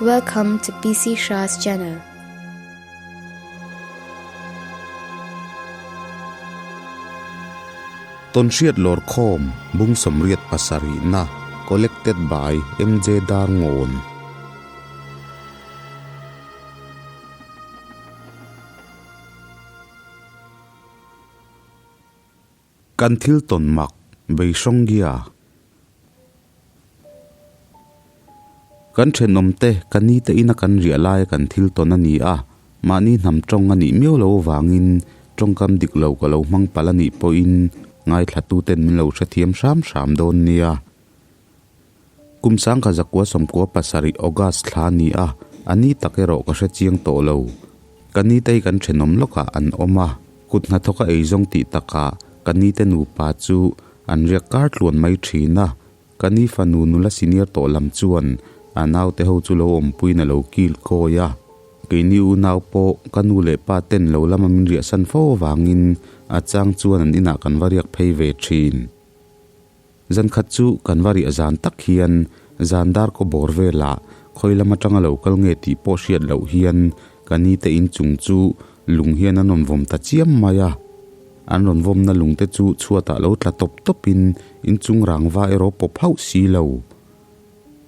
Welcome to PC Shah's channel. Tawnhriat Lawrkhawm, Bung 87 na, Collected by MJ Darngawn. Kan thil tawn mak Beihrawnggia. Kan thenawmte ka ni te ina kan riah laia kan thil tawn a ni a, mahni hnam tawng a nih miau lo avangin tawngkam dik lo ka lo hmang palh a nih pawhin ngaithlatuten min lo hrethiam hram hram dawn nia. Kum sangkha zakua sawmkua pasarih August thla a ni a, a ni tak erawh ka hre chiang tawh lo. Ka nitei kan thenawm lawkah an awm a, kut hnathawka eizawng tih takah ka nite nupa chu an riak kar tluan mai thin a. Ka ni fanu nula senior tawh lam chuan a naute ho chu lo awmpuiin a lo kil kawi a. Keini unau pawh ka nu leh pa ten lo lama min riahsan fo avangin a chang chuan an inah kan va riak phei ve thin. Zan khat chu kan va riah zan tak hian zan dar kaw bawr velah khawi lam atanga lo kal nge tih pawh hriat loh hian ka ni te inchung chu lung hian an rawn vawm ta chiam mai a. An rawn vawmna lung te chu chhuatah lo tla tawp tawpin inchung rangva erawh pawp hauh si lo.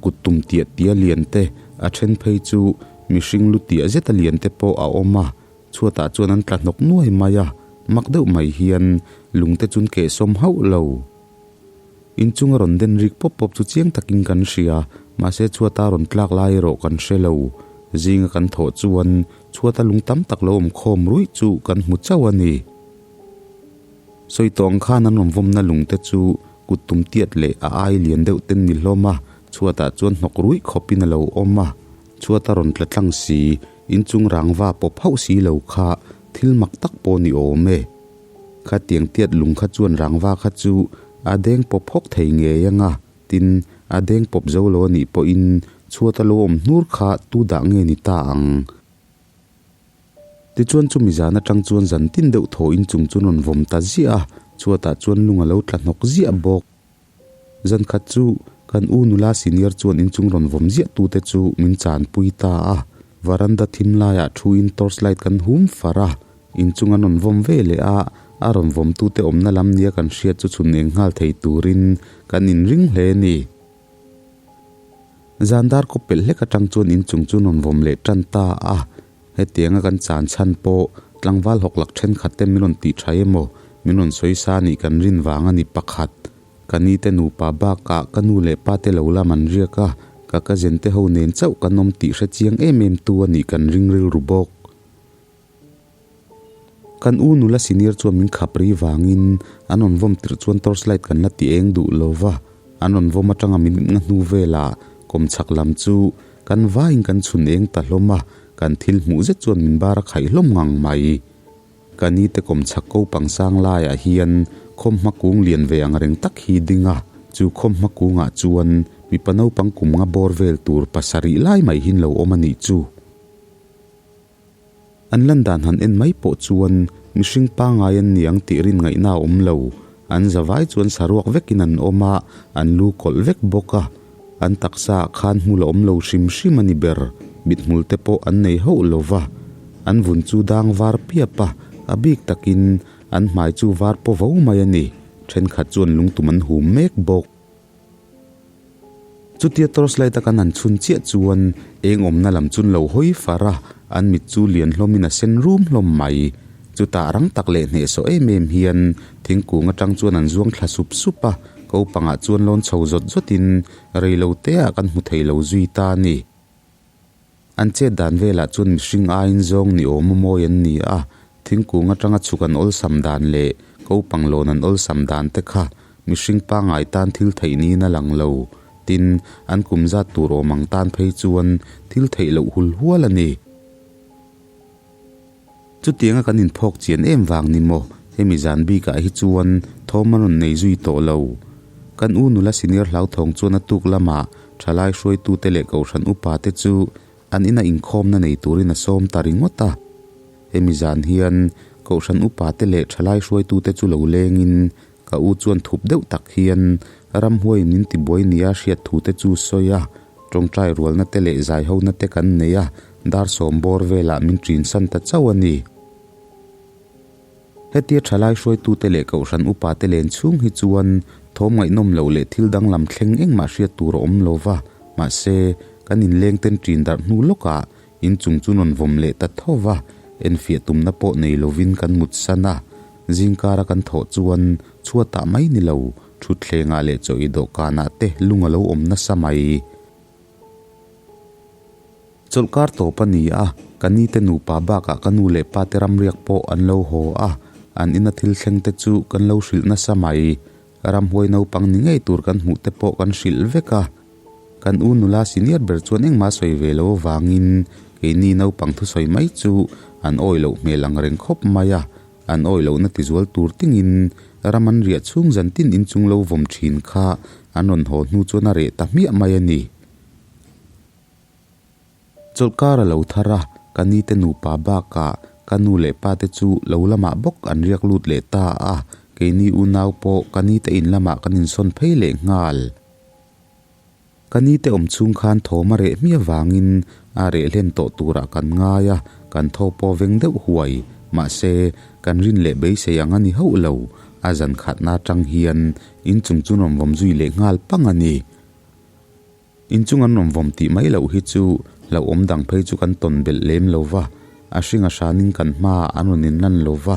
Kut tum tiah tia lian te a then phei chu mihring lu tiah zeta lian te pawh a awm a. Chhuatah chuan an tla hnawk nuai mai a, mak deuh mai hian lungte chun keh sawm hauh lo. Inchung a rawn den rik pawp pawp chu chiang takin kan hria, mahse chhuata rawn tlak lai erawh kan hre lo. Zinga kan thawh chuan chhuata lung tam tak lo awm khawm ruih chu kan hmu chauh a ni. Sawi tawh ang khan an rawn vawmna lungte chu kut tum tiat leh a ai lian deuh ten ni hlawm a, chhuatah chuan hnawk ruih khawpin a lo awm a. Chhuat a rawn tla tlang si, inchung rangva pawp hauh si lo kha thil mak tak pawh ni awm e. Khatiang tiat lung kha chuan rangva kha chu a deng pawp hawk thei ngei ang a, tin, a deng pawp zo lo a nih pawhin chhuat a lo awm hnur kha tu dah nge ni ta ang. Tichuan chumi zan atang chuan zan tin deuh thaw inchung chu rawn vawm ta ziah a, chhuatah chuan lung a lo tla hnawk ziah bawk. Zan khat chu kan u nula senior chuan inchung rawn vawm ziah tute chu min chanpui ta a, varanda thim laiah thuin torch light kan hum far a, inchung an rawn vawm ve leh a, a rawn vawm tute awmna lam nia kan hriat chu chhun eng nghal thei turin kan inring hle a ni. Zan dar kawp pelh hlek atang chuan inchung chu rawn vawm leh tan ta a, Hetianga kan chan chhan pawh tlangval hawklak thenkhat te min rawn tih tha emaw, min rawn sawi sa nih kan rin vang a ni pakhat. Ka ni te nupa bakah ka nu leh pa te lo lam an riak a, ka cousin te ho nen chauh kan awm tih hre chiang em em tu a nih kan ring rilru bawk. Kan u nula senior chuan min khap ri vangin an rawn vawm tirh chuan torch light kan la ti eng duh lo va, an rawn vawm atanga min nga hnu velah kawmchhak lam chu Kan vaiin kan chhun eng ta hlawm a, kan thil hmuh zet chuan min bar a khaih hlawm ngang mai. Ka ni te kawm chhak ko pangsang laiah hian khawmhma kung lian ve ang reng tak hi ding a, chu khawmhma kungah chuan mipa naupang kum nga bawr vel tur pasarih lai mai hin lo awm a nih chu. An lan dan han en mai pawh chuan mihring pangngai an ni ang tih rin ngaihna a awm lo. An zavai chuan saruak vekin an awm a, an lu kawlh vek bawk a. An taksa ah khan hmul a awm lo hrim hrim a ni ber. Mithmul te pawh an nei hauh lo va. An vun chu dang var piap a, a bik takin an hmai chu var paw vo mai a ni. Thenkhat chuan lungtum an hum mek bawk. Chutia torchlight a kan han chhun chiah chuan eng awmna lam chun lo hawi far a, an mit chu lian hlawmin a sen rum hlawm mai. Chutah rang tak leh hnehsawh em em hian thingkung atang chuan an zuang thla sup sup a, ko pangah chuan lawn chho zawt zawtin rei lo te ah kan hmu thei lo zui ta a ni. An chet dan velah chuan mihring aiin zawng ni awm a mawi an ni a, thingkung atanga chhuk an awlsam dan leh kopang lawn an awlsam dan te kha mihring pangngai tan thil theih niin a lang lo. Tin, an kum zat tur awm ang tan phei chuan thil theih loh hul hual a ni. Chutianga kan inphawk chian em vang ni maw? Hemi zan bikah hi chuan thawm a rawn nei zui tawh lo. Kan u nula senior hlauthawng chuan a tuk lamah thalai hruaitute leh kohhran upa te chu an ina inkhawmna nei turin a sawm ta ringawt a. Hemi zan hian kohhran upa te leh thalai hruaitute chu lo lengin ka u chuan thup deuh tak hian ramhuai min tibuai nia hriat thu te chu sawi a. Tawngtai rualna te leh zaihona te kan nei a, dar sawm bawr velah min ṭin san ta chauh a ni. Hetia thalai hruaitute leh kohhran upate len chhung hi chuan thawm ngaihnawm loh leh thil danglam thleng engmah hriat tur a awm lo va, mahse, kan inlengten ṭin darh hnu lawkah inchung chu rawn vawm leh ta tho va, enfiah tumna pawh nei lovin kan mut san a. Zingkara kan thawh chuan chhuatah mai ni lo, thutthlengah leh chaw i dawhkanah te lung a lo awm nasa mai. Chawlhkar tawp a ni a, ka ni te nupa bakah ka nu leh pa te ramriak pawh an lo haw a, an ina thil thleng te chu kan lo hrilh nasa mai. Ramhuai naupang ni ngei tur kan hmuh te pawh kan hrilh vek a. Kan u nula senior ber chuan engmah sawi ve lo avangin keini naupang thusawi mai chu an awih loh hmel ang reng khawp mai a, an awih lohna tizual tur tingin ram an riah chhung zan tin inchung lo vawm thin kha an rawn haw hnu chuan a reh ta hmiah mai a ni. Chawlhkar a lo thar a, ka ni te nupa bakah ka nu leh pa te chu lo lamah bawk an riak lut leh ta a, keini unau pawh ka ni te in lamah kan insawn phei leh nghal. Ka ni te awm chhung khan thawm a reh hmiah vangin a reh hlen tawh turah kan ngai a, kan thaw pawh veng deuh huai. Mahse, kan rin leh beisei ang a ni hauh lo, a zan khatna atang hian inchung chu rawn vawm zui leh nghal pang a ni. Inchung an rawn vawm tih mai loh hi chu hlauhawm dang phei chu kan tawn belh lem lo va, a hring a hranin kan hmaah an rawn inlan lo va,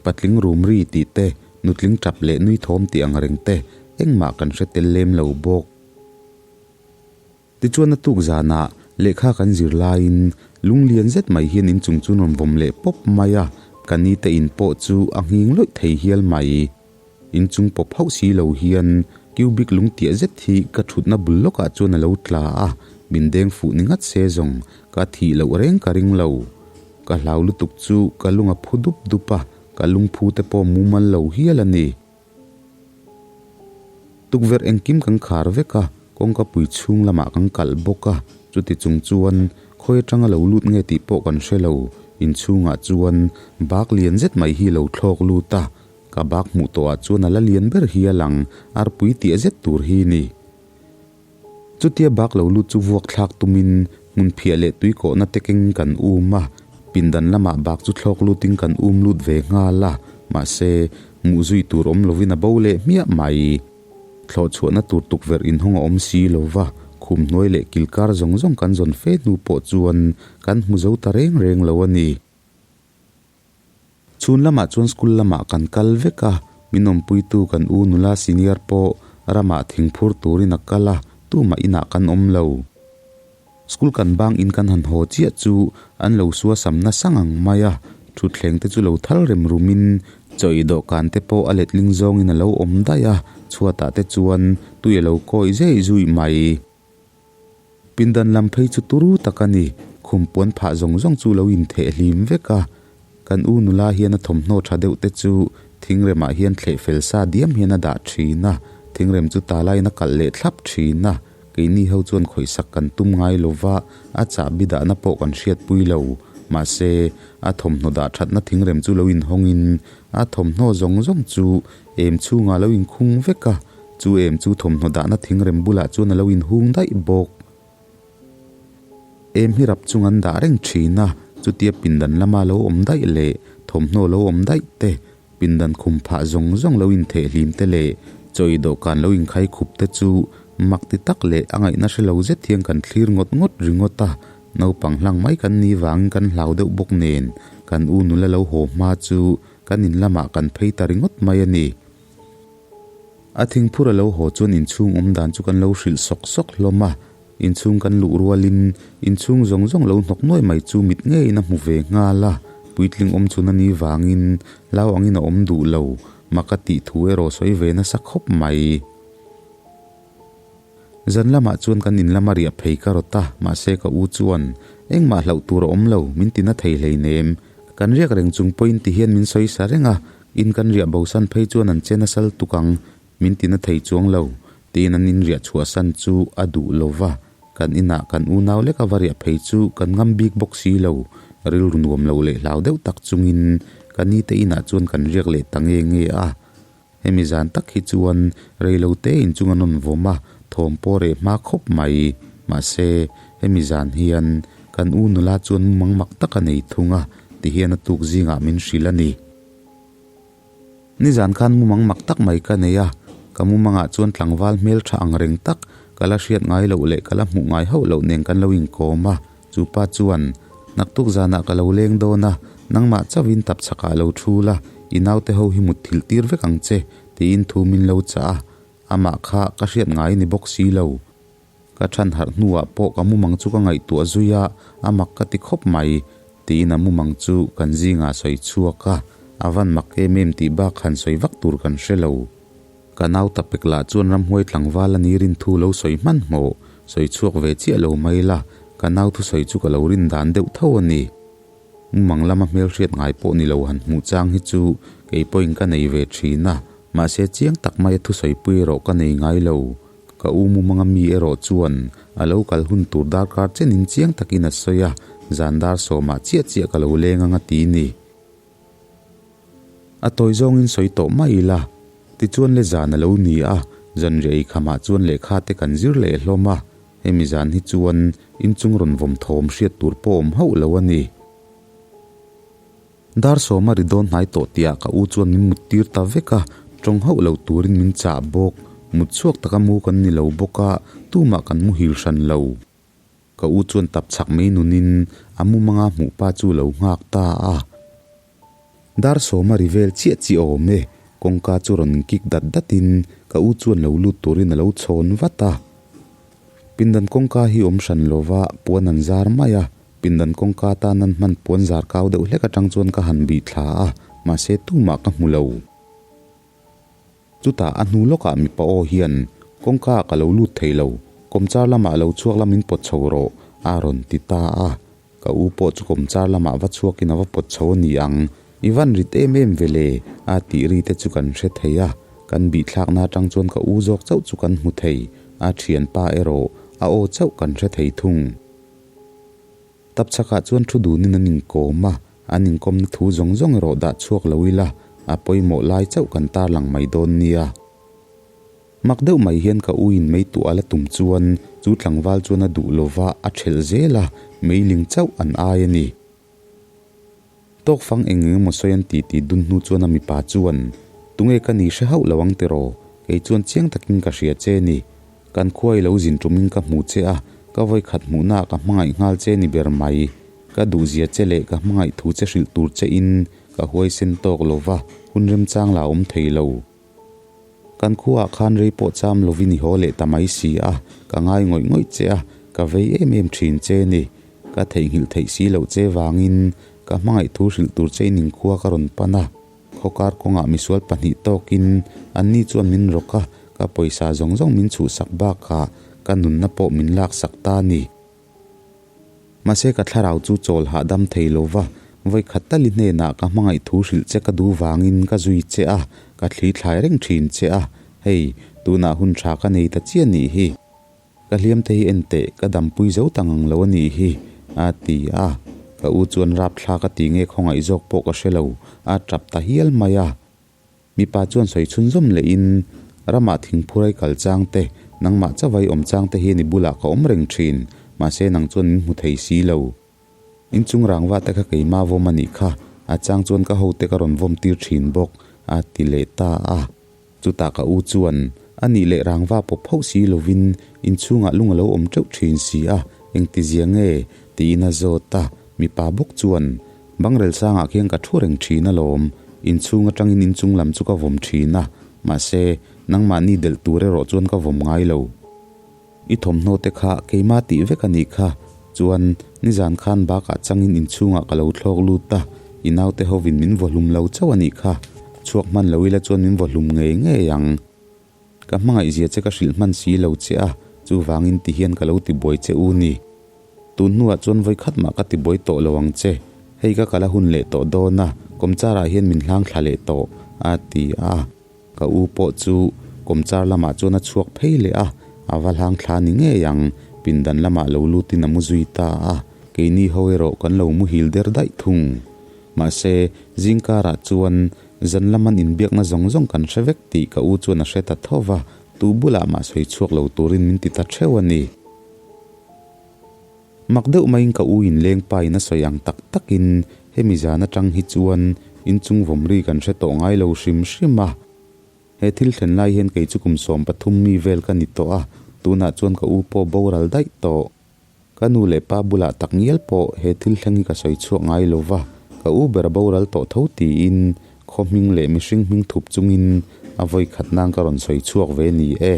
patling rum ri tih te, nutling tap leh nui thawm tih ang reng te engmah kan hre tel lem lo bawk. Tichuan a tuk zanah lehkha kan zir laiin lunglian zet mai hian inchung chu an rawn vawm leh pawp mai a, ka nite in pawh chu a nghing lawih thei hial mai. Inchung pawp hauh si lo hian cubic lung tiah zet hi ka thutna bul lawkah chuan a lo tla a, min deng fuh ni ngat se zawng ka thih loh reng ka ring lo. Ka hlau lutuk chu ka lung a phu dup dup a, ka lungphu te pawh mumal lo hial a ni. Tukverh engkim kan khar vek a, kawngka pui chhung lamah kan kalh bawk a, chuti chung chuan khawi atanga lo lut nge tih pawh kan hre lo. Inchhungah chuan bak lian zet mai hi lo thlawk lut a, Ka bak hmuh tawhah chuan a la lian ber hi a lang, arpui tiah zet tur hi ni. Chutia bak lo lut chu vuak thlak tumin hmun phiah leh tui kawhna te keng kan um a, pindan lamah bak chu thlawk lutin kan um lut ve nghal a, mahse, hmuh zui tur awm lovin a bo leh hmiah mai. Thlawh chhuahna tur tukverh inhawng a awm si lo va, khum hnuai leh kilkar zawng zawng kan zawn fe hnu pawh chuan kan hmu zo ta reng reng lo a ni. Chhun lamah chuan school lamah kan kal vek a, min awmpuitu kan u nula senior pawh ramah thingphur turin a kal a, tumah inah kan awm lo. School kan bang in kan han haw chiah chu an lo sua sam nasa ngang mai a, thutthleng te chu lo thal rem rumin chaw ei dawhkan te pawh a letling zawngin a lo awm daih a, chhuatah te chuan tui a lo kawi zei zui mai. Pindan lam phei chu turu tak a ni, khum puan phah zawng zawng chu lo intheh hlim vek a. Kan u nula hian a thawmhnaw tha deuh te chu thingremah hian thleh fel sa diam hian a dah thin a, thingrem chu talaiin a kalh leh thlap thin a, keini ho chuan khawihsak kan tum ngai lo va, a chahbi dahna pawh kan hriatpui lo. Mahse, a thawmhnaw dah thatna thingrem chu lo inhawngin a thawmhnaw zawng zawng chu em chhungah lo inkhung vek a. Chu em chu thawmhnaw dahna thingrem bulah chuan a lo inhung daih bawk. Em hi rap chung an dah reng thin a, chutia pindan lama lo awm daih leh thawmhnaw lo awm daih te, pindan khum phah zawng zawng lo intheh hlim te leh chaw ei dawhkan lo inkhai khup te chu mak ti tak leh a ngaihna hre lo zet hian kan thlir ngawt ngawt ringawt a, naupang hlang mai kan nih vangin kan hlau deuh bawk nen kan u nula lo haw hma chu kan in lamah kan phei ta ringawt mai a ni. A thingphur a lo haw chuan inchhung awm dan chu kan lo hrilh sawk sawk hlawm a, inchhung kan luh rualin inchhung zawng zawng lo hnawk nuai mai chu mit ngeiin a hmu ve nghal a, puitling awm chhun a ni vangin hlau angin a awm duh lo, mak a tih thu erawh sawi ve nasa khawp mai. Zan lamah chuan kan in lama riah phei ka rawt a, mahse ka u chuan engmah hlauh tur a awm lo, min ti na thei hleinem. Kan riak reng chung pawhin ti hian min sawi sa reng a, in kan riah bosan phei chuan an che nasal tuk ang, min ti na thei chuang lo, tiin an in riah chhuahsan chu a duh lo va, kan inah kan unau leka va riah phei chu kan ngam bik bawk si lo, rilru nuam lo leh hlau deuh tak chungin ka nite inah chuan kan riak leh ta nge nge a. Hemi zan tak hi chuan reilote inchung an rawn vawm a, thawm pawh reh hma khawp mai. Mahse, hemi zan hian kan u nula chuan mumang mak tak a nei thung a, tihian a tuk zingah min hrilh a ni. Nizan khan mumang mak tak mai ka nei a, ka mumangah chuan tlangval hmeltha ang reng tak, ka la hriat ngai loh leh ka la hmuh ngai hauh loh nen kan lo inkawm a, chu pa chuan, Naktuk zanah ka lo leng dawn a, nangmah chauhin tapchhakah lo thu la, i naute ho hi mutthilh tir vek ang che, tiin thu min lo chah a, amah kha ka hriat ngai ni bawk si lo. Ka than harh hnuah pawh ka mumang chu ka ngaihtuah zui a, a mak ka ti khawp mai, tiin a mumang chu kan zingah sawi chhuak a, a van mak em em tih bak han sawi vak tur kan hre lo. Ka nau tapek lah chuan ramhuai tlangval a ni rin thu lo sawi hmanhmawh, sawi chhuak ve chiah lo mai la, ka nau thusawi chu ka lo rin dan deuh tho a ni. Mumang lama hmelhriat ngai pawh ni lo han hmuh chang hi chu kei pawhin ka nei ve thin a, mahse chiang tak maia thusawipui erawh ka nei ngai lo. Ka u mumanga mi erawh chuan a lo kal hun tur darkar chenin chiang takin a sawi a, zan dar sawmah chiah chiah ka lo leng ang a ti ni. A tawi zawngin sawi tawh mai ila, tichuan le zan a lo ni a, zanriah ei khamah chuan lehkha te kan zir leh hlawm a, hemi zan hi chuan inchung rawn vawm thawm hriat tur pawh awm hauh lo a ni. Dar sawma ri dawn hnai tawh tihah ka u chuan min mut tir ta vek a, tawng hauh lo turin min chah bawk. Mut chhuak taka mu kan ni lo bawk a, tumah kan muhil hran lo. Ka u chuan tap chak mai nunin a mumanga hmuh pa chu lo nghak ta a. Dar sawma ri vel chiah chiah awm e, kawngka chu rawn inkik dat datin ka u chuan lo lut turin a lo chhawn vat a. Pindan kawngka hi awm hran lova puan an zar mai a, pindan kawngka tan an hman puan zar kau deuh hlek atang chuan ka han bih thla a, mahse tumah ka hmu lo. Chutah a hnu lawkah mipa aw hian, Kawngka ah ka lo lut thei lo, kawmchar lamah lo chhuak la min pawt chho rawh, a rawn ti ta a. Ka u pawh chu kawmchar lamah va chhuakin a va pawt chho a ni ang. I van rit em em ve le, a tih ri te chu kan hre thei a. Kan bihthlakna atang chuan ka u zawk chauh chu kan hmu thei, a thianpa erawh a aw chauh kan hre thei thung. Tapchhakah chuan thu dunin an inkawm a, an inkawmna thu zawng zawng erawh dah chhuak lo ila, a pawimawh lai chauh kan tarlang mai dawn nia. Mak deuh mai hian ka uin mei tuah la tum chuan chu tlangval chuan a duh lova a thelh zel a, meiling chauh an ai a ni. Tawkfang eng eng emaw sawi an ti tih dun hnu chuan a mipa chuan, Tunge ka ni hre hauh lo ang tiraw? Kei chuan chiang takin ka hria che ni. Kan khua i lo zin tumin ka hmu che a, ka vawikhat hmuhnaah ka hmangaih nghal che ni ber mai. Ka duhzia che leh ka hmangaih thu che hrilh tur che in ka huaisen tawk lo va, hun remchang la awm thei lo. Kan khuaah khan rei pawh cham lovin i haw leh ta mai si a, ka ngai ngawih ngawih che a, ka vei em em thin che ni. Ka theihnghilh theih si loh che vangin ka hmangaih thu hrilh tur che in inkhua ka rawn pan a. Khawkar kawngah misual pahnih tawkin anni chuan min rawk a, ka pawisa zawng zawng min chhuhsak bakah ka nunna pawh min laksak ta a ni. Mahse ka thlarau chu chawl hahdam thei lo va, vawikhat tali hnenah ka hmangaih thu hrilh che ka duh vangin ka zui che a, ka thli thlai reng thin che a, hei, tunah hun tha ka nei ta chiah nih hi. Ka hliam te hi en teh, ka dampui zo ta ngang lo a nih hi, a ti a. Ka u chuan rapthlak a ti nge khawngaih zawk pawh ka hre lo, a tap ta hial mai a. Mipa chuan sawi chhunzawm lehin, Ramah thingphurai kal chang te, nangmah chawai awm chang te hian i bulah ka awm reng thin, mahse nang chuan min hmu thei si lo. Inchung rangva te kha keima vawm a nih kha, a chang chuan ka hote ka rawn vawm tir thin bawk, a ti leh ta a. Chutah ka u chuan, A nih leh rangva pawp hauh si lovin inchhungah lung a lo awm teuh thin si a, engtizia nge? tiin a zawt a. Mipa bawk chuan, Bangrel sangah khian ka thu reng thin alawm, inchhung atangin inchung lam chu ka vawm thin a, mahse, nangmahni delh tur erawh chuan ka vawm ngai lo. I thawmhnaw te kha keimah tih vek a nih kha, chuan nizan khan bakah changin inchhungah ka lo thlawk lut a, i naute hovin min vaw hlum lo chauh a nih kha, chhuak hman lo ila chuan min vaw hlum ngei ngei ang. Ka hmangaihzia che ka hrilh hman si lo che a, chuvangin ti hian ka lo tibuai che u ni. Tun hnuah chuan vawi khat mah ka tibuai tawh lo ang che. Hei ka kal a hun leh tawh dawn a, kawmchar ah hian min hlang thla leh tawh, a ti a. Ka u pawh chu kawmchar lamah chuan a chhuak phei leh a, a va hlang thla ni ngei ang, pindan lamah lo lutin a mu zui ta a, keini ho erawh kan lo muhil der daih thung. Mahse, zingkarah chuan zan laman inbiakna zawng zawng kan hre vek tih ka u chuan a hre ta tho va, tu bulah mah sawi chhuak lo turin min ti ta theuh a ni. Mak deuh maiin ka u inleng pa in a sawi ang tak takin hemi zan atang hi chuan inchung vawm ri kan hre tawh ngai lo hrim hrim a. He thil thlen lai hian kei chu kum 13 mi vel ka ni tawh a, tunah chuan ka u pawh boral daih tawh. Ka nu leh pa bulah tak ngial pawh he thil thleng hi ka sawi chhuak ngai lo va, ka u ber a boral tawh tho tiin khaw hming leh mihring hming thup chungin a vawi khat nan ka rawn sawi chhuak ve ni e.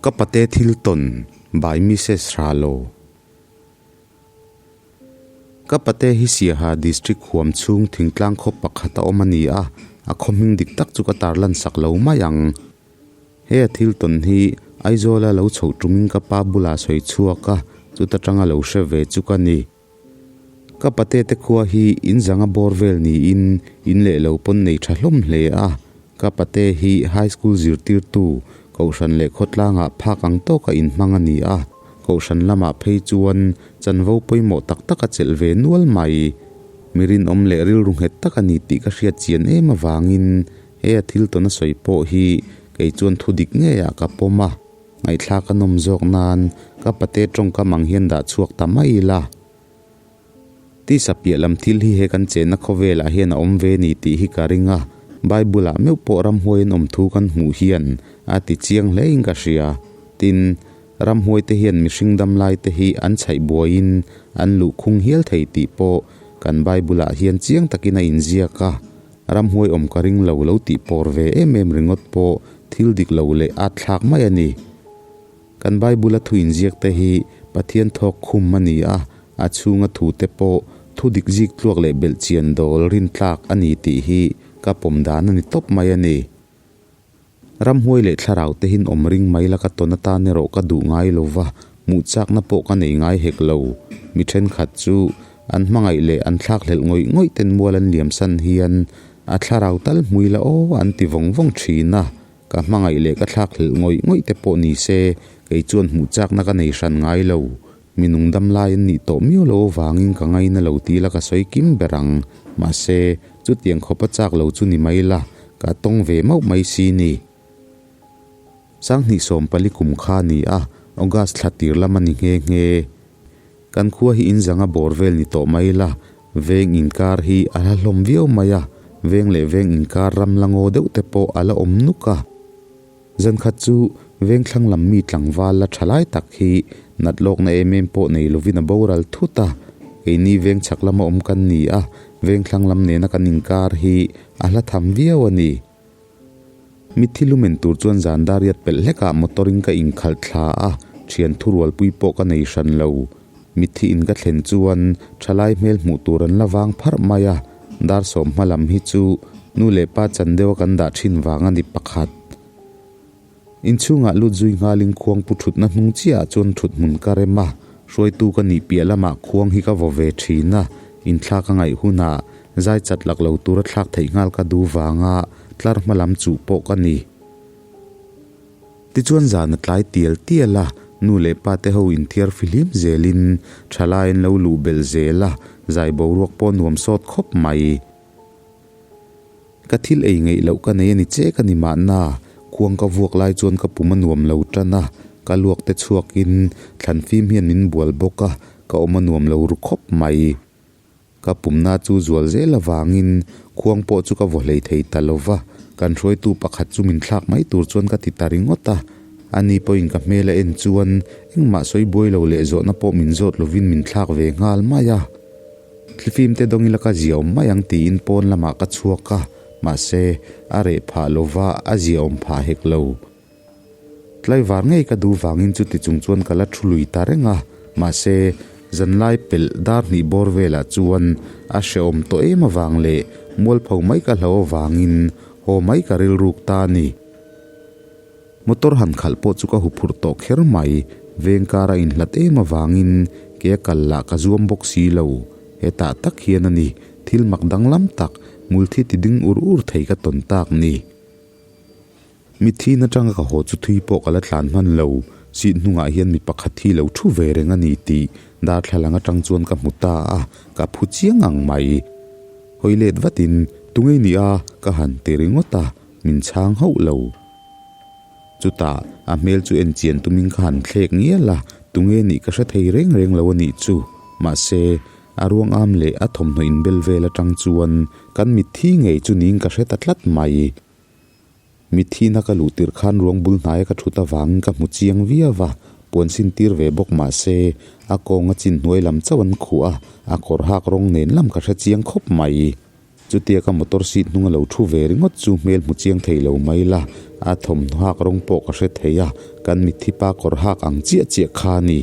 Ka pate thil tawn by Mrs Ralo. Ka pate hi Siaha District huam chhung thingtlang khaw pakhat a awm a ni a, a khaw hming dik tak chu ka tarlan sak lo mai ang. He a thil tawn hi Aizawla lo chhoh tumin ka pa bulah sawi chhuak a, chuta tanga lo hre ve chu ka ni. Ka pate te khua hi in zanga bawr vel niin in leh lo pawn nei tha hlawm hle a. Ka pate hi high school zirtirtu, kohhran leh khawtlangah phak ang tawka inhmang a ni a. Kohhran lamah phei chuan chanvo pawimawh tak tak a chelh ve nual mai. Mi rinawm leh rilru nghet tak a ni tih ka hriat chian em avangin he a thil tawn a sawi pawh hi kei chuan thu dik ngeiah ka pawm a. Ngaihthlak a nawm zawk nan ka pate tawngkam ang hian dah chhuak ta mai ila. Tisa piah lam thil hi he kan chenna khawvelah hian a awm ve ni tih hi ka ring a, Bible-ah meuh pawh ramhuai an awm thu kan hmuh hian a ti chiang hlein ka hria. Tin, ramhuaite hian mihring damlaite hi an chhaih buaiin an luh khung hial thei tih pawh kan Bible-ah hian chiang takin a inziak a. Ramhuai awm ka ring lo lo tih pawr ve em em ringawt pawh thil dik lo leh at thlak mai a ni. Kan Bible-a thu inziak te hi Pathian thawk khum a ni a, a chhunga thu te pawh thu dik zik tluak leh belhchian dawl rintlak a ni tih hi ka pawm dan a ni tawp mai a ni. Ramhuai leh thlarau te hin awm ring mai la ka tawn atan erawh ka duh ngai lo va, hmuh chakna pawh ka nei ngai hek lo. Mi thenkhat chu an hmangaih leh an thlakhlelh ngawih ngawih ten mual an liam san hian a thlarau tal hmui la aw an ti vawng vawng thin a, ka hmangaih leh ka thlakhlelh ngawih ngawih te pawh ni se kei chuan hmuh chakna ka nei hran ngai lo. Mi nung dam lai an nih tawh miau lo avangin ka ngaina lo ti la ka sawi kim ber ang. Mahse, chutiang khawpa chak lo chu ni mai la, ka tawng ve mauh mai si ni. 2014 kum kha a ni a, August thla tir lam a ni nghe nghe. Kan khua hi in zanga bawr vel ni tawh mai la, veng inkar hi a hla hlawm viau mai a, veng leh veng inkar ram la ngaw deuh te pawh a la awm nuk a. Zankhat chu vengthlang lam mi tlangval la tha lai tak hi nat lawkna em em pawh nei lovin a boral thut a, keini vengchhak lama awm kan ni a, vengthlang lam nena kan inkar hi a hla tham viau a ni. Mitthi lumen tur chuan zan dariat pelh hlekah motor in ka inkhalh thla a, thian thurualpui pawh ka nei hran lo. Mitthi in ka thlen chuan thalai hmel hmuh tur an la vang pharh mai a, dar sawm hma lam hi chu nu leh pa chan deuha kan dah thin vang a ni pakhat. Inchhungah lut zui nghalin khuang pu thutna hnung chiahah chuan thut hmun ka rem a, hruaitu ka nih piah lamah khuang hi ka vaw ve thin a, inthlak a ngaih hunah zai chat lak lo tura thlak theih nghal ka duh vanga tlar hma lam chuh pawh ka ni. Tichuan zan a tlai tial tial a, nu leh pa te ho inthiar fihlim zelin thalai an lo luh belh zel a, zai boruak pawh nuam sawt khawp mai. Ka thil ei ngeih loh ka nei a ni che ka ni mahna, khuang ka vuak lai chuan ka pum a nuam lo tan a, ka luak te chhuakin thlan fim hian min bual bawk a, ka awm a nuam lo ru khawp mai. Ka pumna chu zual zel avangin khuang pawh chu ka vaw hlei thei ta lo va, kan hruaitu pakhat chu min thlak mai tur chuan ka ti ta ringawt a. Ani pawhin ka hmel a en chuan engmah sawi buai lo leh zawhna pawh min zawt lovin min thlak ve nghal mai a. Thlifim te dawng ila ka ziaawm mai ang tiin pawn lamah ka chhuak a, mahse a reh phah lo va, a ziaawm phah hek lo. Tlaivar ngei ka duh vangin chuti chung chuan ka la thu lui ta reng a, mahse zanlai pelh dar hnih bawr velah chuan a hrehawm tawh em avang leh mualpho mai ka hlo avangin haw mai ka rilruk ta a ni. Motor han khalh pawh chu ka huphurh tawh kher mai, veng kara inhlat em avangin ke a kal lah ka zuam bawk si lo. Hetah tak hian a ni, thil mak danglam tak, hmulthi ti ding ur ur thei ka tawn tak ni. Mithin atanga ka haw chu thui pawh ka la tlan hman lo, seat hnungah hian mi pakhat hi lo thu ve reng a ni tih darthlalang atang chuan ka hmu ta a, ka phu chiang ang mai. Hawi let vatin, Tungei ni a? ka han ti ringawt a. min chhang hauh lo. Chutah, a hmel chu en chian tumin ka han thlek ngial a, tunge nih ka hre thei reng reng lo a nih chu. Mahse, a ruang am leh a thawmhnaw inbel vel atang chuan kan mitthi ngei chu niin ka hre ta tlat mai. Mitthihna ka luh tirh khan ruang bul hnaia ka thut avangin ka hmu chiang viau va, puan sin tir ve bawk mah se, a kawnga chin hnuai lam chauh an khuh a, a kawr hak rawng nen lam ka hre chiang khawp mai. Chutia ka motor seat hnunga lo thu ve ringawt chu hmel hmu chiang thei lo mai la, a thawmhnaw hak rawng pawh ka hre thei a, kan mitthi pa kawr hak ang chiah chiah kha a ni.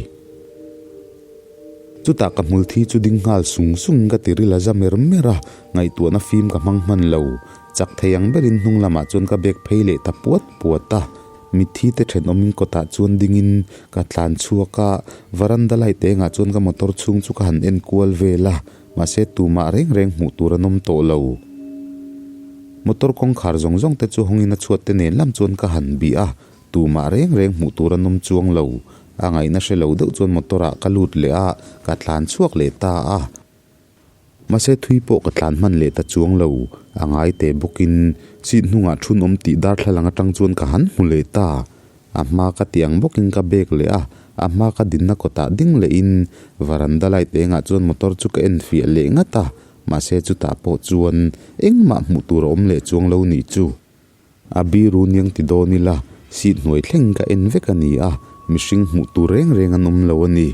Chutah ka hmul thi chu ding nghal sung sungin ka ti ril a za mer mer a, ngaihtuahna fim ka hmang hman lo. Chak thei ang berin hnung lamah chuan ka bag phei leh ta puat puat a, mitthi te thenawmin kawtah chuan dingin ka tlan chhuak a, varanda light engah chuan ka motor chhung chu ka han en kual vel a, mahse tumah reng reng hmuh tur an awm tawh lo. Motor kawngkhar zawng zawng te chu hawngin a chhuat te nen lam chuan ka han bih a, Tumah reng reng hmuh tur an awm chuang lo. A ngaihna hre lo deuh chuan motor ah ka lut leh a, ka tlan chhuak leh ta a. Mahse thui pawh ka tlan hman leh ta chuang lo. A ngai teh bawkin seat hnungah thun awm tih darthlalang atang chuan ka han hmu leh ta. A hma ka tih ang bawkin ka bag leh a, a hma ka dinna kawtah ding lehin varanda light engah chuan motor chu ka en fiah leh ngat a, mahse chutah pawh chuan engmah hmuh tur a awm leh chuang lo nih chu. A biru niang ti dawn ila, seat hnuai thleng ka en vek a ni a, mihring hmuh tur reng reng an awm lo a ni.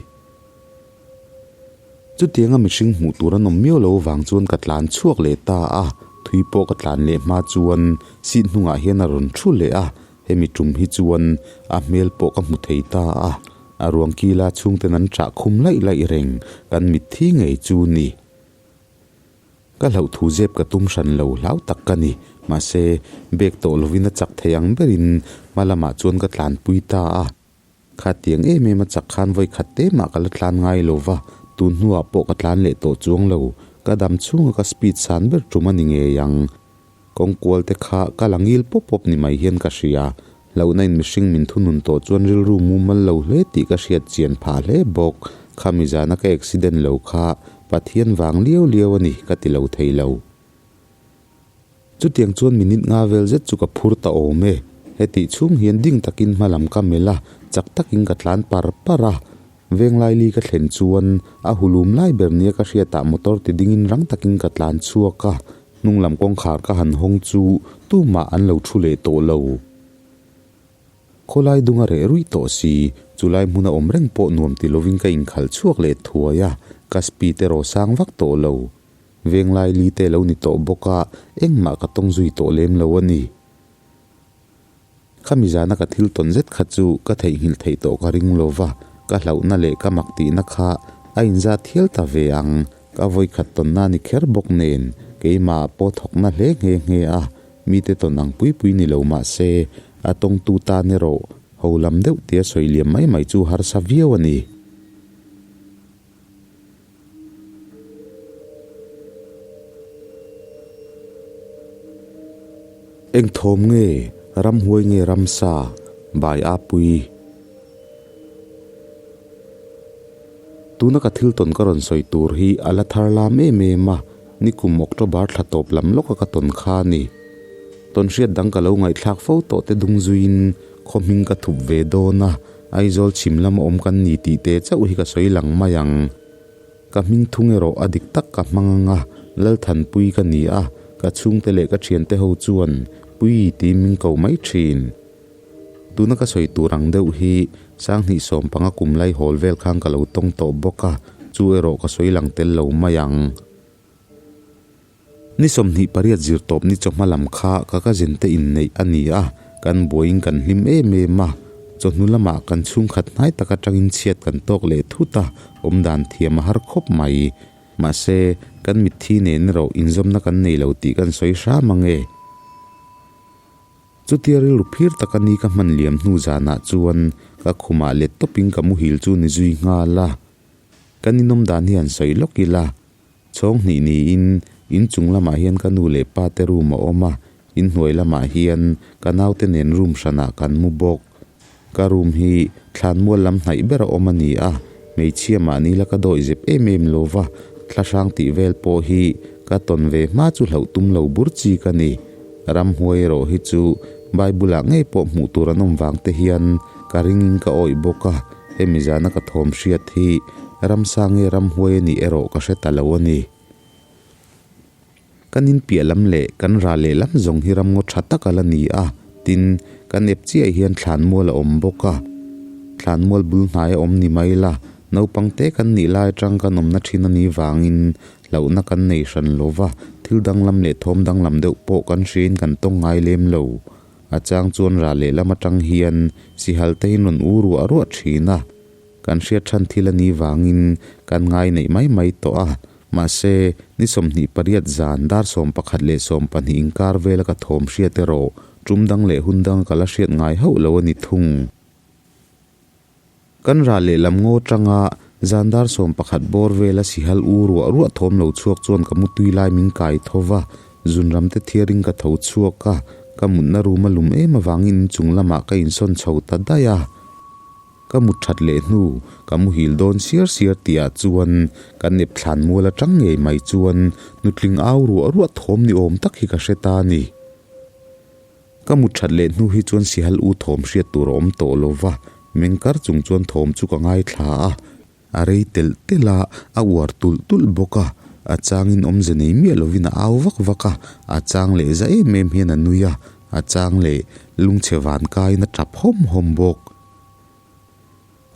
Chutianga mihring hmuh tur an awm miau lo vang chuan ka tlan chhuak leh ta a, thui pawh ka tlan leh hma chuan seat hnungah hian a rawn thu leh a, hemi tum hi chuan a hmel pawh ka hmu thei ta a, a ruang kila chhungten an chah khum laih laih reng, kan mitthi ngei chu ni. Ka hlauh thu zep ka tum hran lo hlau tak ka ni. Mahse, bag tawh lovin a chak thei ang berin hma lamah chuan ka tlanpui ta a. Khatiang em em a chak khan vawi khat te mah ka la tlan ngai lo va, tun hnuah pawh ka tlan leh tawh chuang lo. Ka dam chhunga ka speed san ber tum a ni ngei ang. Kawngkual te kha ka la ngil pawp pawp ni mai hian ka hria. Hlauhna in mihring min thunun tawh chuan rilru mumal lo hle tih ka hriat chian phah hle bawk. Khami zana ka accident lo kha Pathian vang liau liau a ni ka ti lo thei lo. Chutiang chuan minute nga vel zet chu ka phur ta awm e. Hetih chhung hian ding takin hma lam ka melh a, chak takin ka tlan par par a. Venglaili ka thlen chuan a hulum lai ber nia ka hriatah motor ti dingin rang takin ka tlan chhuak a. Hnung lam kawngkhar ka han hawng chu tumah an lo thu leh tawh lo. Khawlai dung a reh ruih tawh si, chulai hmun a awm reng pawh nuam ti lovin ka inkhalh chhuak leh thuai a, ka speed erawh sang vak tawh lo. Venglai li te lo ni tawh bawk a, engmah ka tawng zui tawh lem lo a ni. Khami zana ka thil tawn zet kha chu ka theihnghilh theih tawh ka ring lo va, ka hlauhna leh ka mak tihna kha a inzat thial ta ve ang. Ka vawikhat tawnna ni kher bawk nen keimah pawh thawkna hle nghe nghe a, mite tawn ang pui pui ni lo mah se a tawngtu tan erawh ho lam deuh tia sawi liam mai mai chu harsa viau a ni. Eng thawm nge ramhuai nge ramsa bai a pui? Tuna ka thil tawn ka rawn sawi tur hi a la thar lam em em a, nikum October thla tawp lam lawka ka tawn kha a ni. Tawn hriat dang ka lo ngaihthlak fo tawh te dung zuiin khaw hming ka thup ve dawn a, Aizawl chhim lama awm kan ni tih te chauh hi ka sawi lang mai ang. Ka hming thung erawh a dik tak ka hmang ang a, Lalthanpui ka ni a, ka chhungte leh ka thiante ho chuan Pui tiin min ko mai thin. Tuna ka sawi tur ang deuh hi Sanghnih sawmpanga kum lai hawl vel khan ka lo tawng tawh bawk a, chu erawh ka sawi lang tel lo mai ang. Ni 28 zir tawp ni chawhma lam kha ka cousin te inneih a ni a, kan buaiin kan hlim em em a, chawhnu lamah kan chhungkhat hnai tak atangin chhiat kan tawk leh thut a, awmdan thiam a har khawp mai. Mahse, kan mitthi nen erawh inzawmna kan nei lo tih kan sawi hram ang e. Chutia rilru phir taka ni ka hman liam hnu zanah chuan ka khumah let tawpin ka muhil chu ni zui nghal a. Kan inawm dan hi han sawi lawk ila, chhawng hnih niin in chung lamah hian ka nu leh pa te room a awm a, in hnuai lamah hian ka naute nen room hranah kan mu bawk. Ka room hi thlanmual lam hnaih ber a awm a ni a, hmeichhia mahni la ka dawih zep em em lo va, thlahrang tih vel pawh hi ka tawn ve hma chu hlauh tum lo bur chi ka ni. Ramhuai erawh hi chu Bible-ah ngei pawh hmuh tur an awm vang te hian ka ringin ka awih bawk a, hemi zana ka thawm hriat hi ramsa nge ramhuai a nih erawh ka hre ta lo a ni. Kan inpiah lam leh kan ral leh lam zawng hi ramngaw tha tak a la ni a, tin, kan ep chiah hian thlanmual a awm bawk a. Thlanmual bul hnai a awm ni mai la, naupang te kan nih lai atang kan awmna thin a nih vangin hlauhna kan nei hran lo va, thil danglam leh thawm danglam deuh pawh kan hriain kan tawng ngai lem lo. A chang chuan ral leh lam atang hian sihal te in rawn u ruah ruah thin a. Kan hriat than thil a nih vangin kan ngai neih mai mai tawh a. Mahse, ni 28 zan dar 11 leh 12 inkar vela ka thawm hriat erawh tum dang leh hun dang ka la hriat ngai hauh lo a ni thung. Kan ral leh lam ngaw tanga zan dar 11 bawr vela sihal u ruah ruah thawm lo chhuak chuan ka mutui lai min kai tho va, zunram te thiarin ka tho chhuak a, ka mutna room a lum em avangin inchung lamah ka insawn chho ta daih a. Ka mut that leh hnu, ka muhil dawn siar siar tihah chuan ka nep thlan mual atang ngei mai chuan nutling au ruah ruah thawm ni awm tak hi ka hre ta a ni. Ka mut that leh hnu hi chuan sihal u thawm hriat tur a awm tawh lo va, meng kar chung chuan thawm chu ka ngaithla a. A rei telh telh a, a uar tulh tulh bawk a, a changin awmze nei miah lovin a au vak vak a, a chang leh za em em hian a nui a, a chang leh lungchhe van kaiin a tap hawm hawm bawk.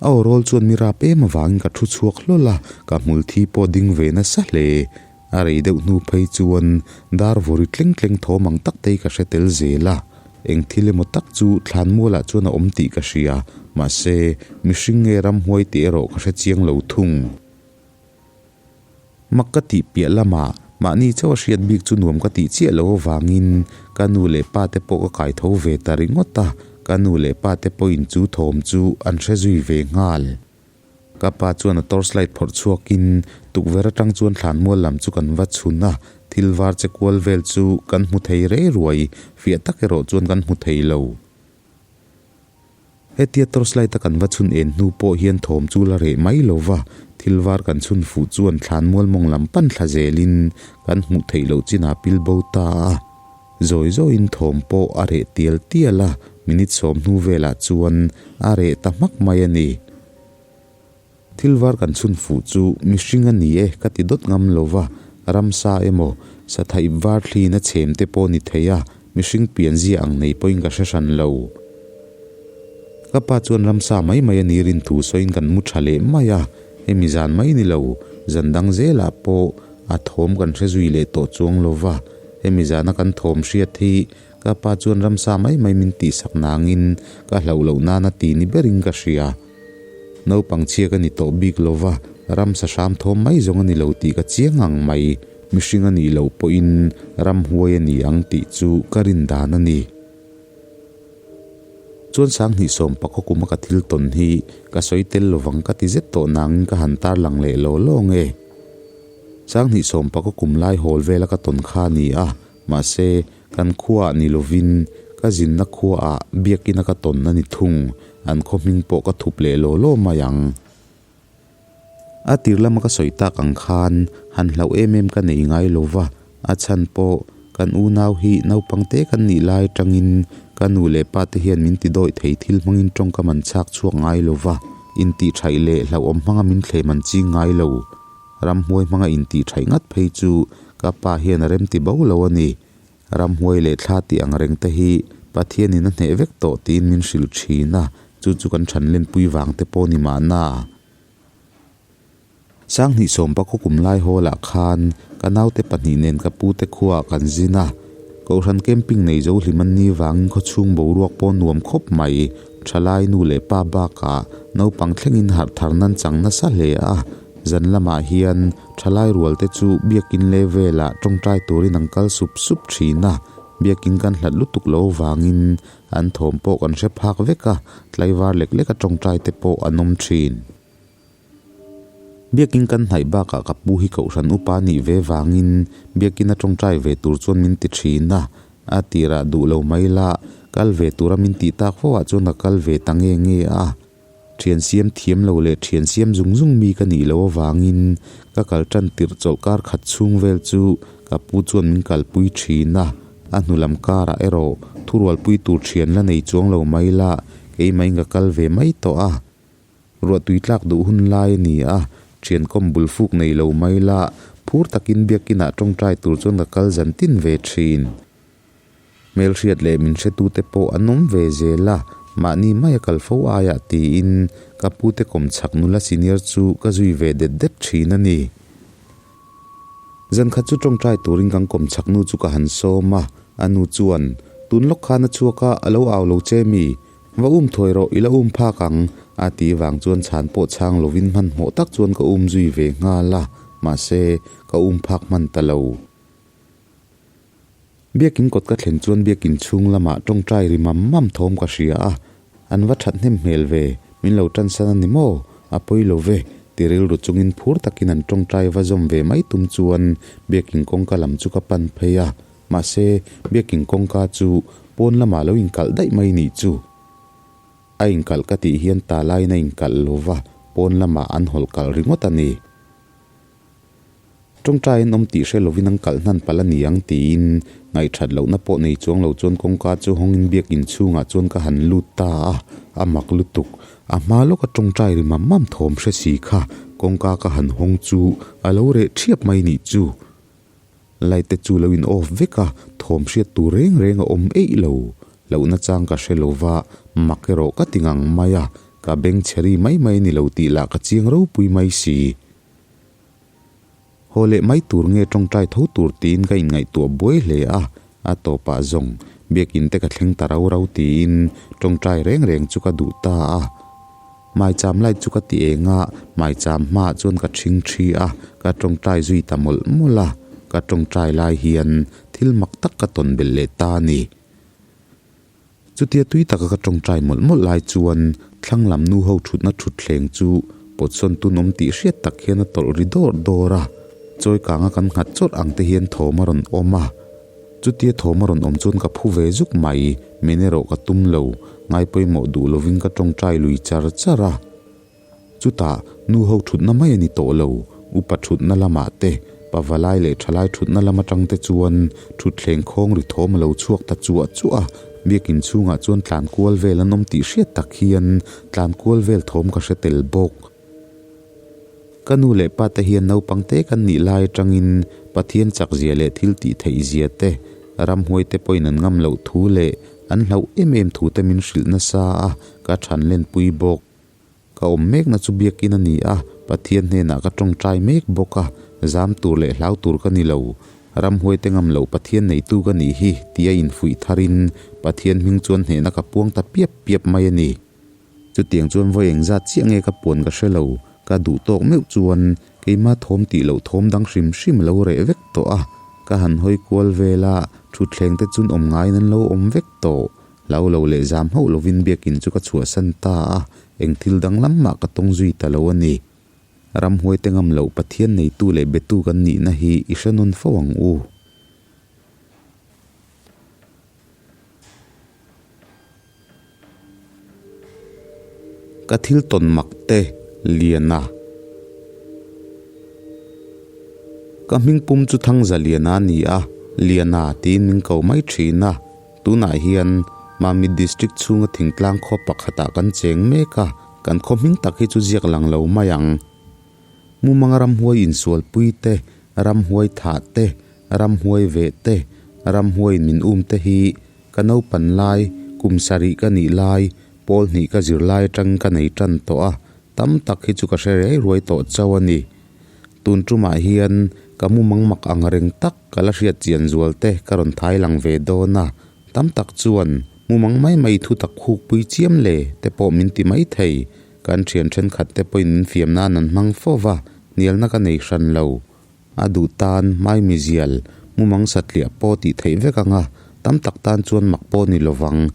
A aw rawl chuan mi rap em avangin ka thu chhuak hlawl a, ka hmul thi pawh ding ve nasa hle. A rei deuh hnu phei chuan dar vawri tleng tleng thawm ang tak te hi ka hre tel zel a. Eng thil emaw tak chu thlanmualah chuan a awm tih ka hria, mahse, mihring nge ramhuai tih erawh ka hre chiang lo thung. Mak ka tih piah lamah mahni chauh a hriat bik chu nuam ka tih chiah lo avangin ka nu leh pa te pawh ka kai tho ve ta ringawt a, ka nu leh pa te pawhin chu thawm chu an hre zui ve nghal. Ka pa chuan a torchlight phawrh chhuakin tukverh atang chuan thlanmual lam chu kan va chhun a, thil var che kual vel chu kan hmu thei rei ruai, fiah tak erawh chuan kan hmu thei lo. Hetia torchlight a kan va chhun en hnu pawh hian thawm chu la reh mai lo va, thil var kan chhun fuh chuan thlanmual mawng lam pan thla zelin kan hmuh theih loh chinah pil bo ta a. Zawi zawiin thawm pawh a reh tial tial a, minute 10 hnu velah chuan a reh ta hmak mai a ni. Thil var kan chhun fuh chu mihring a ni e ka ti dawt ngam lo va, ramsa emaw sathaip var thliin a chhem te pawh ni thei a, mihring pianzia ang nei pawhin ka hre hran lo. Ka pa chuan ramsa mai mai a ni rin thu sawiin kan mu tha leh mai a, hemi zan mai ni lo, zan dang zelah pawh a thawm kan hre zui leh tawh chuang lo va, hemi zana kan thawm hriat hi ka pa chuan ramsa mai mai min tihsak nangin ka hlauh loh nana ti ni berin ka hria. Naupang chhia ka ni tawh bik lo va, ramsa hram thawm mai zawng a ni lo tih ka chiang ang mai. Mihring a nih loh pawhin ramhuai a ni ang tih chu ka rin dan a ni. Chuan 2010 kuma ka thil tawn hi ka sawi tel lovang ka ti zet tawh nangin ka han tarlang leh law law nge. 2010 kum lai hawl vela ka tawn kha a ni a, mahse kan khuaah ni lovin ka zinna khuaah biakina ka tawn a ni thung, an khaw hming pawh ka thup leh law law mai ang. A tir lama ka sawi tak ang khan han hlauh em em ka nei ngai lo va, a chhan pawh kan unau hi naupang te kan nih lai atangin ka nu leh pa te hian min ti dawih thei thil hmangin tawngkam an chhak chhuak ngai lo va, intihṭhaih leh hlauhawm hmanga min thlem an ching ngai lo. Ramhuai hmanga intihṭhaih ngat phei chu ka pa hian a remti bo lo a ni. Ramhuai leh thla tih ang reng te hi Pathianin a hneh vek tawh tiin min hrilh thin a, chu chu kan than lenpui vang te pawh ni mahna. 2010 kum lai hawlah khan ka naute pahnih nen ka pute khuaah kan zin a, Kohhran camping nei zo hlim an ni vangin khawchhung boruak pawh nuam khawp mai, thalai nu leh pa bakah naupang thlengin harh thar nan chang nasa hle a. Zan lamah hian thalai rual te chu biakin leh velah tawngtai turin an kal sup sup thin a, biakin kan hlat lutuk lo vangin an thawm pawh kan hre phak vek a, tlaivar lek leka tawngtai te pawh an awm thin. Biakin kan hnaih bakah ka pu hi kohhran upa nih ve vangin biakin a tawngtai ve tur chuan min ti thin a, a tirah duh lo mai la kal ve tura min tih tak fo ah chuan ka kal ve ta nge nge a. Thian siam thiam lo leh thian siam zung zung mi ka nih loh avangin ka kal tan tirh chawlh kar khat chhung vel chu ka pu chuan min kalpui thin a. A hnu lam karah erawh thurualpui tur thian la nei chuang lo mai la, keimah in ka kal ve mai tawh a. Ruahtui tlak duh hun lai a ni a, thian kawm bul fuk nei lo mai la, phur takin biakinah tawngtai tur chuan ka kal zan tin ve thin. Hmelhriat leh min hretute pawh an awm ve zel a, mahni maia kal fo aiah tiin ka pute kawmchhak nula senior chu ka zui ve det det thin a ni. Zan khat chu tawngtai turin kan kawmchhak nu chu ka han sawm a, a nu chuan, Tun lawk khan a chhuak a, a lo au lo che mi? Va um thuai rawh, i la um phak ang, a ti vang chuan chhan pawh chhang lovin hmanhmawh tak chuan ka um zui ve nghal a, mahse, ka um phak hman ta lo. Biakin kawt ka thlen chuan biakin chhung lamah tawngtai ri mam mam thawm ka hria a, an va that hnem hmel ve, min lo tansan a ni maw? A pawi lo ve, ti rilru chungin phur takin an tawngtai va zawm ve mai tum chuan biakin kawngka lam chu ka pan phei a, mahse biakin kawngka chu pawn lamah lo inkalh daih mai nih chu. A inkalh ka tih hian ta laiin a inkalh lo va, pawn lamah an hawlh kalh ringawt a ni. Tawngtai an awm tih hre lovin an kalh hnan palh a ni ang tiin ngaihthat lohna pawh nei chuang lo chuan kawngka chu hawngin biakinn chhungah chuan ka han lut ta a, a mak lutuk. A hma lawka tawngtai ri mam mam thawm hre si kha kawngka ka han hawng chu a lo reh thiap mai nih chu. Light te chu lo in off vek a, thawm hriat tur reng reng a awm eih lo. Lohna chang ka hre lova, mak erawh ka ti ngang mai a, ka beng chhe ri mai mai ni lo tih lah ka chiang ropui mai si. Haw leh mai tur nge tawngtai tho tur tiin ka inngaihtuah buai hle a, a tawpah zawng biakinn te ka thleng ta rau rau tiin tawngtai reng reng chu ka duh ta a. Maicham light chu ka ti eng a, maicham hmaah chuan ka thing thi a, ka tawngtai zui ta mawlh mawlh a, ka tawngtai lai hian thil mak tak ka tawn belh leh ta a ni. Chutia tui taka ka tawngtai mawlh mawlh lai chuan thlang lam nu ho thutna thutthleng chu pawtsawn tunawm tih hriat tak hian a tawlh ri dawr dawr a, chawi kanga kan nghat chawrh ang te hian thawm a rawn awm a. Chutia thawm a rawn awm chuan ka phu ve zuk mai, men erawh ka tum lo, ngai pawimawh duh lovin ka tawngtai lui char char a. Chutah nu ho thutna mai a ni tawh lo, upa thutna lamah te, pavalai leh thalai thutna lam atang te chuan thutthleng khawng ri thawm a lo chhuak ta chuah chuah a, biakin chhungah chuan tlan kual vel an awm tih hriat tak hian tlan kual vel thawm ka hre tel bawk. Ka nu leh pa te hian naupang te kan nih lai atangin Pathian chak zia leh thil tih theih zia te, ramhuai te pawhin an ngam loh thu leh an hlauh em em thu te min hrilh nasa a, ka than lenpui bawk. Ka awm mekna chu biakin a ni a, Pathian hnenah ka tawngtai mek bawk a, zam tur leh hlau tur ka ni lo. Ramhuai te ngam loh Pathian neitu ka nih hi tia infuih tharin Pathian hming chuan hnehna ka puang ta piap piap mai a ni. Chutiang chuan vawi engzat chiah nge ka puan ka hre lo, ka duh tawk meuh chuan keima thawm tih loh thawm dang hrim hrim a lo reh vek tawh a, ka han hawi kual vel a, thutthleng te chun awm ngaiin an lo awm vek tawh. Hlau lo leh zam hauh lovin biakin chu ka chhuahsan ta a, eng thil danglam mah ka tawng zui ta lo a ni. Ramhuai te ngam loh Pathian neitu leh betu kan nihna hi i hre nawn fo ang u. Ka thil tawn mak te Liana. Ka hming pum chu Thangza Liana a ni a, Liana tiin min ko mai thin a. Tunah hian Mami District chhunga thingtlang khaw pakhatah kan cheng mek a, kan khaw hming tak hi chu ziak lang lo mai ang. Mumanga ramhuai insualpui te, ramhuai thah te, ramhuai veh te, ramhuaiin min um te hi ka naupan lai, kum sarih ka nih lai, pawl hnih ka zir lai atangin ka nei tan tawh a, tam tak hi chu ka hre rei ruai tawh chauh a ni. Tun tumah hian ka mumang mak ang reng tak ka la hriat chian zual te ka rawn thai lang ve dawn a, tam tak chuan mumang mai mai thu tak khuk pui chiam le te pawh min ti mai thei, kan thian thenkhat te pawhin min fiam nan an hmang fo va, hnialna ka nei hran lo. A duh tan mai mizial mumang satliah pawh tih theih vek ang a, tam tak tan chuan mak pawh ni lovang.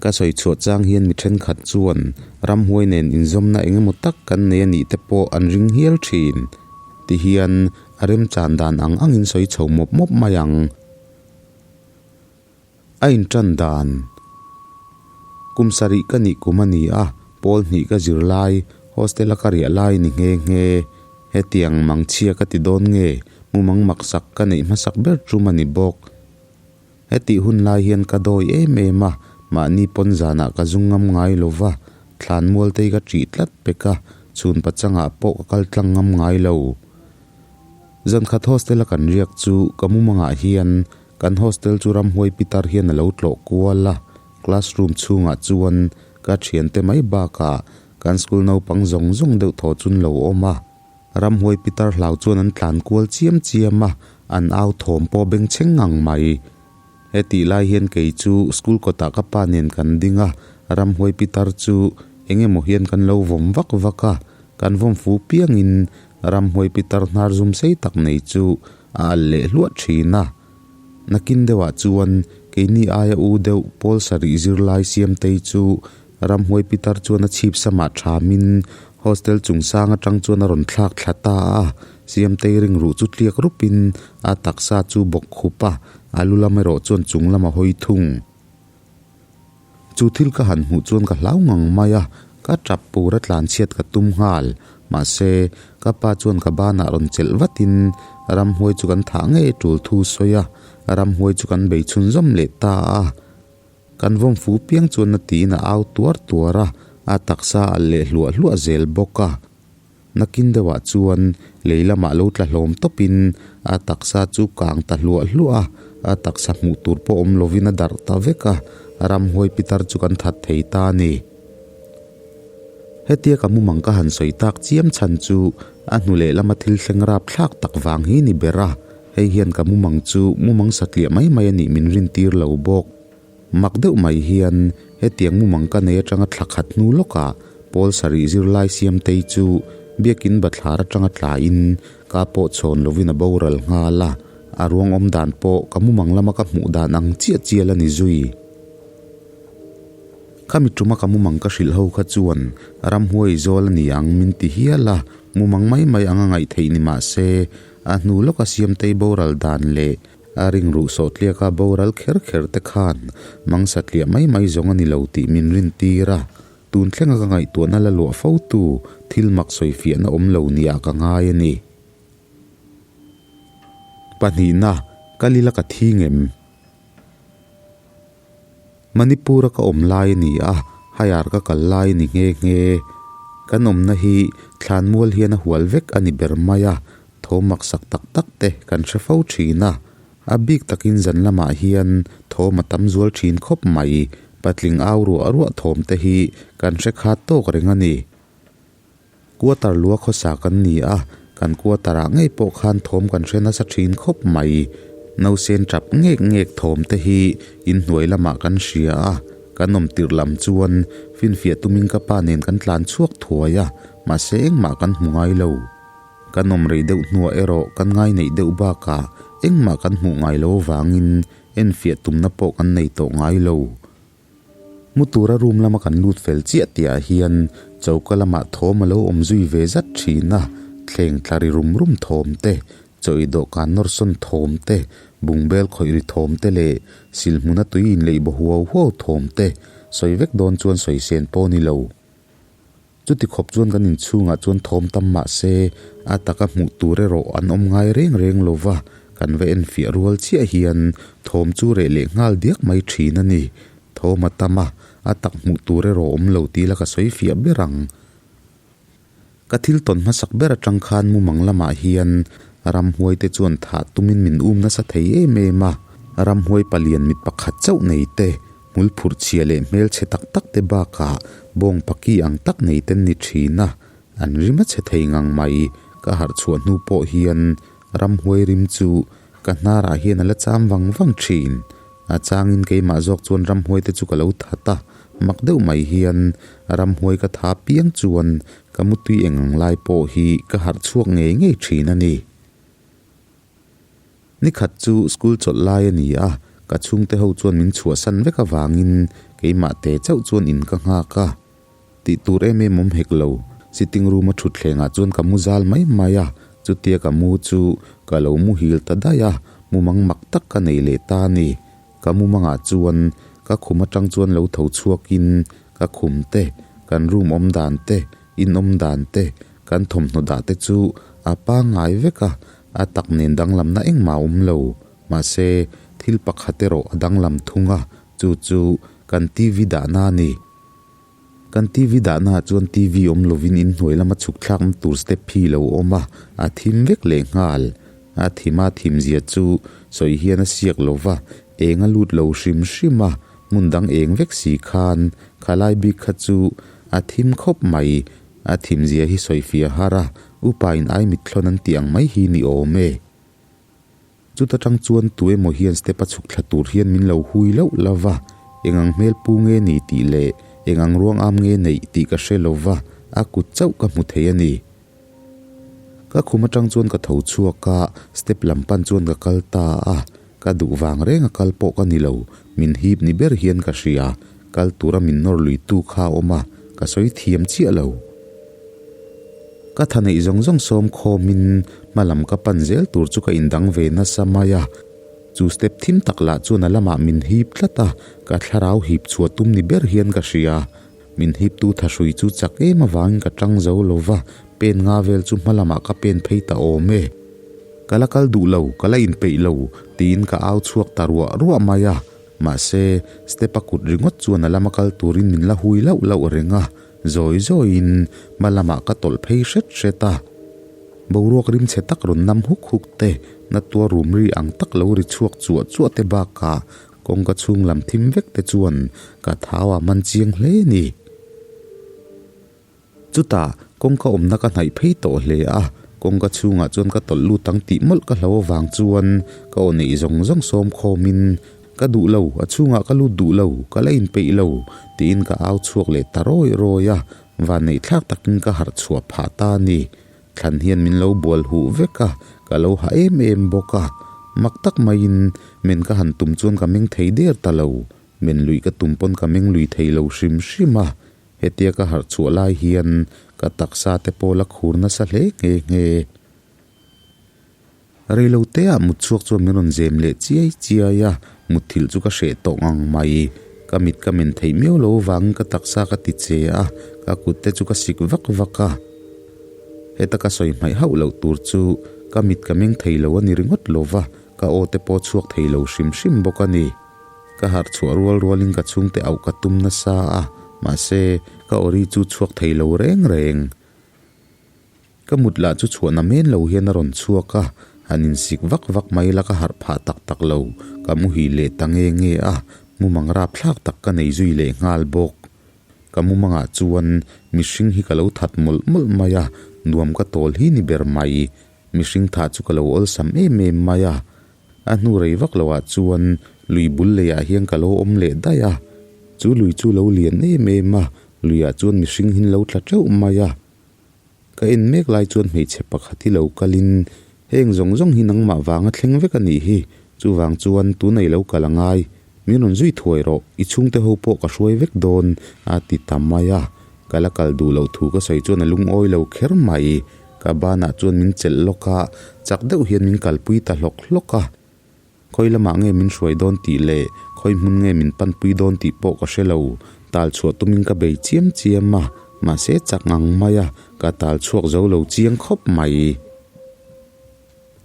Ka sawi chhuah chang hian mi thenkhat chuan ramhuai nen inzawmna eng emaw tak kan nei a nih te pawh an ring hial thin. Ti hian a remchan dan ang angin sawi chho mawp mawp mai ang. A intan dan. Kum sarih ka nih kum a ni a, pawl hnih ka zir lai, hostel a ka riah lai ni nghe nghe. Hetiang mangchhia ka ti dawn nge, mumang maksak ka neih hmasak ber tum a ni bawk. Hetih hun lai hian ka dawi em em a, mahni pawn zanah ka zung ngam ngai lo va, thlanmual te hi ka ṭih tlat pek a, chhun pachangah pawh ka kal tlang ngam ngai lo. Zankhat hostel a kan riak chu ka mumangah hian kan hostel chu ramhuai pitar hian a lo tlawh kual a, classroom chhungah chuan ka thiante mai bakah kan school naupang zawng zawng deuh thaw chun lo awm a. Ramhuai pitar hlau chuan an tlan kual chiam chiam a, an au thawm pawh bengchheng ngang mai. Hetih lai hian kei chu school kawtah ka pa nen kan ding a, ramhuai pitar chu eng emaw hian kan lo vawm vak vak a, kan vawm fu piangin ramhuai pitar hnar zum sei tak nei chu a alh leh hluah thin a. Nakin deuhah chuan keini aia u deuh pawl sarih zirlai Siamtei chu ramhuai pitar chuan a chhip samah thamin hostel chungsang atang chuan a rawn thlak thla ta a, Siamtei ringruh chu tliak rupin a taksa chu bawk khup a, a lu lam erawh chuan chung lam a hawi thung. Chu thil ka han hmuh chuan ka hlau ngang mai a, ka tap pur a tlanchhiat ka tum nghal. Mahse, ka pa chuan ka banah rawn chelh vatin ramhuai chu kan thah ngei tul thu sawi a, ramhuai chu kan bei chhunzawm leh ta a. Kan vawm fu piang chuan na tiin a au tuar tuar a, a taksa a leh hluah hluah zel bawk a. Nakin deuhah chuan lei lamah lo tla hlawm tawpin a taksa chu kang ta hluah hluah a, a taksa hmuh tur pawh awm lovin a darh ta vek a, ramhuai pitar chu kan that thei ta a ni. Hetia ka mumang ka han sawi tak chiam chhan chu a hnu leh lama thil thleng rap thlak tak vang hi ni ber a, hei hian ka mumang chu mumang satliah mai mai a nih min rintir lo bawk. Mak deuh mai hian hetiang mumang ka nei atanga thla khat hnu lawkah Pawl sarih zirlai Siamtei chu biakin bathlar atanga tlaiin ka pawh chhawn lovin a boral nghal a, a ruang awm dan pawh ka mumang lama ka hmuh dan ang chiah chial a ni zui. Khami tuma ka mumang ka hrilh ho kha chuan ramhuai zawl a ni ang min ti hial a, mumang mai mai anga ngaih theih ni mah se a hnu lawka Siamtei boral dan leh A ringruh sawhtliaka boral kher kher te khan mang satliah mai mai zawng a ni lo tih min rintir a, tun thlenga ka ngaihtuahna la luah fo tu thil mak sawifiahna awm lo niah ka ngai a ni. Pahnihna, Kal ila ka thi ngem? Manipur-a ka awm lai a ni a, higher ka kal lai a ni nghe nghe. Kan awmna hi thlanmual hian a hual vek a ni ber mai a, thaw maksak tak tak te kan hre fo thin a. A bik takin zan lamah hian thawm a tam zual thin khawp mai, patling au ruah ruah thawm te hi kan hre khat tawk reng a ni. Quarter lua khawsa kan ni a, kan quarter ah ngei pawh khan thawm kan hre nasa thin khawp mai. Nausen tap ngek ngek thawm te hi inhnuai lamah kan hria a, kan awm tirh lam chuan finfiah tumin ka pa nen kan tlan chhuak thuai a, mahse engmah kan hmu ngai lo. Kan awm rei deuh hnuah erawh kan ngai neih deuh bakah engmah kan hmuh ngai lo avangin enfiah tumna pawh kan nei tawh ngai lo. Mu tura room lama kan lut fel chiah tihah hian choka lamah thawm a lo awm zui ve zat thin a, thleng tla ri rum rum thawm te, chaw i dawhkan nawr sawn thawm te, bungbel khawih ri thawm te leh silhmuna tui inleih baw huau huau thawm te sawi vek dawn chuan sawi sen pawh a ni lo. Chuti khawp chuan kan inchhungah chuan thawm tam mah se a taka hmuh tur erawh an awm ngai reng reng lo va, kan va enfiah rual chiah hian thawm chu reh leh nghal diak mai thin a ni. Thawm a tam a, a tak hmuh tur erawh awm lo tih la ka sawi fiah ber ang. Ka thil tawn hmasak ber atang khan mumang lamah hian ramhuai te chuan thah tumin min um nasa thei em em a, ramhuai palian mit pakhat chauh nei te, Hmul phurh chhia leh hmelchhe tak tak te bakah bawng paki ang tak nei ten ni thin a, an rim a chhe thei ngang mai. Ka harh chhuah hnu pawh hian ramhuai rim chu ka hnarah hian a la cham vang vang thin. A changin keimah zawk chuan ramhuai te chu ka lo that a, mak deuh mai hian ramhuai ka tha piang chuan ka mutui eng ang lai pawh hi ka harh chhuak ngei ngei thin a ni. Nikhat chu school chawlh lai a ni a, ka chhungte ho chuan min chhuahsan vek avangin keimah te chauh chuan in ka nghak a. Tih tur em em awm hek lo, sitting room a thutthlengah chuan ka mu zal mai mai a, chutia ka mu chu ka lo muhil ta daih a, mumang mak tak ka nei leh ta a ni. Ka mumangah chuan ka khum atang chuan lo tho chhuakin ka khum te, kan room awm dan te, in awm dan te, kan thawmhnaw dah te chu a pangngai vek a, A tak nen danglamna engmah a awm lo. Mahse, Thil pakhat erawh a danglam thung a, chu chu kan TV dahna a ni. Kan TV dahna ah chuan TV awm lovin inhnuai lama chhuk thlakna tur step hi lo awm a, a thim vek leh nghal. A thim a thim zia chu sawi hian a siak lo va, eng a lut lo hrim hrim a, hmun dang eng vek si khan khalai bik kha chu a thim khawp mai. A thim zia hi sawi fiah har a, upa in ai mitthlawn an tih ang mai hi ni awm e. Chuta tang chuan tu emaw hian step a chhuk thla tur hian min lo hui loh lo va, eng ang hmel pu nge ni tih leh eng ang ruang am nge neih tih ka hre lo va, a kut chauh ka hmu thei a ni. Ka khum atang chuan ka tho chhuak a, step lam pan chuan ka kal ta a, ka duh vang reng a kal pawh ka ni lo, min hip ni ber hian ka hria, kal tura min nawr lui tu kha a awm a, ka sawi thiam chiah lo. Ka tha neih zawng zawng sawm khawmin hma lam ka pan zel tur chu ka indang ve nasa mai a, chu step thim tak lah chuan a lamah min hip tlat a, ka thlarau hip chhuah tum ni ber hian ka hria. Min hiptu thahrui chu chak em avangin ka tang zo lo va, pen nga vel chu hma lamah ka pen phei ta awm e. Ka la kal duh lo, ka la inpeih lo, tiin ka au chhuak ta ruah ruah mai a. Mahse, step a kut ringawt chuan a lama kal turin min la hui lauh lauh reng a, zawi zawiin hma lamah ka tawlh phei hret hret a. Boruak rimchhe tak rawn nam huk huk te, na tuar rum ri ang tak lo ri chhuak chuah chuah te bakah Kawngka chhung lam thim vek te chuan ka thau a man chiang hle ni. Chutah kawngka awmna ka hnaih phei tawh hle a, kawngka chhungah chuan ka tawlh lut ang tih mawlh ka hlo avang chuan ka aw neih zawng zawng sawm khawmin ka duh lo, a chhungah ka lut duh lo, ka la inpeih lo tiin ka au chhuak leh ta rawi rawi a, vanneih thlak takin ka harh chhuah phah ta a ni. Thlan hian min lo bual huh vek a, ka lo ha em em bawk a. Mak tak maiin men ka han tum chuan ka meng thei der ta lo. Men lui ka tum pawn ka meng lui thei lo hrim hrim a. Hetia ka harh chhuah lai hian ka taksa te pawh la khur nasa hle nghe nghe. Reiloteah mut chhuak chuan min rawn zem leh chiai chiai a, mutthilh chu ka hreh tawh ngang mai. Ka mit ka men theih miau lo vangin ka taksa ka ti che a, ka kut te chu ka sik vak vak a. Heta ka sawi hmaih hauh loh tur chu ka mit ka meng thei lo a ni ringawt lo va, ka aw te pawh chhuak thei lo hrim hrim bawk a ni. Ka harh chhuah rual rualin ka chhungte auh ka tum nasa a, mahse ka aw ri chu chhuak thei lo reng reng. Ka mut lah chu chhuahna men lo hian a rawn chhuak a, han insik vak vak mai la ka harh phah tak tak lo, ka muhil leh ta nge nge a, mumang rapthlak tak ka nei zui leh nghal bawk. Ka mumangah chuan mihring hi ka lo that mawlh mawlh mai a, nuam ka tawl hi ni ber mai. Mihring thah chu ka lo awlsam em em mai a, a hnu rei vak loah chuan lui bul leiah hian ka lo awm leh daih a, chu lui chu lo lian em em a, luiah chuan mihring hi an lo tla teuh mai a. Ka en mek lai chuan hmeichhe pakhat hi lo kalin, Heng zawng zawng hi nangmah vanga thleng vek a nih hi, chuvang chuan tuna i lo kal a ngai, min rawn zui thuai rawh, i chhungte ho pawh ka hruai vek dawn, a ti ta mai a. Ka la kal duh loh thu ka sawi chuan a lungawi lo kher mai. Ka banah chuan min chelh lawk a, chak deuh hian min kalpui ta hlawk hlawk a. Khawi lamah nge min hruai dawn tih leh khawi hmun nge min panpui dawn tih pawh ka hre lo. Tal chhuah tumin ka bei chiam chiam a, mahse chak ngang mai a, ka tal chhuak zo lo chiang khawp mai.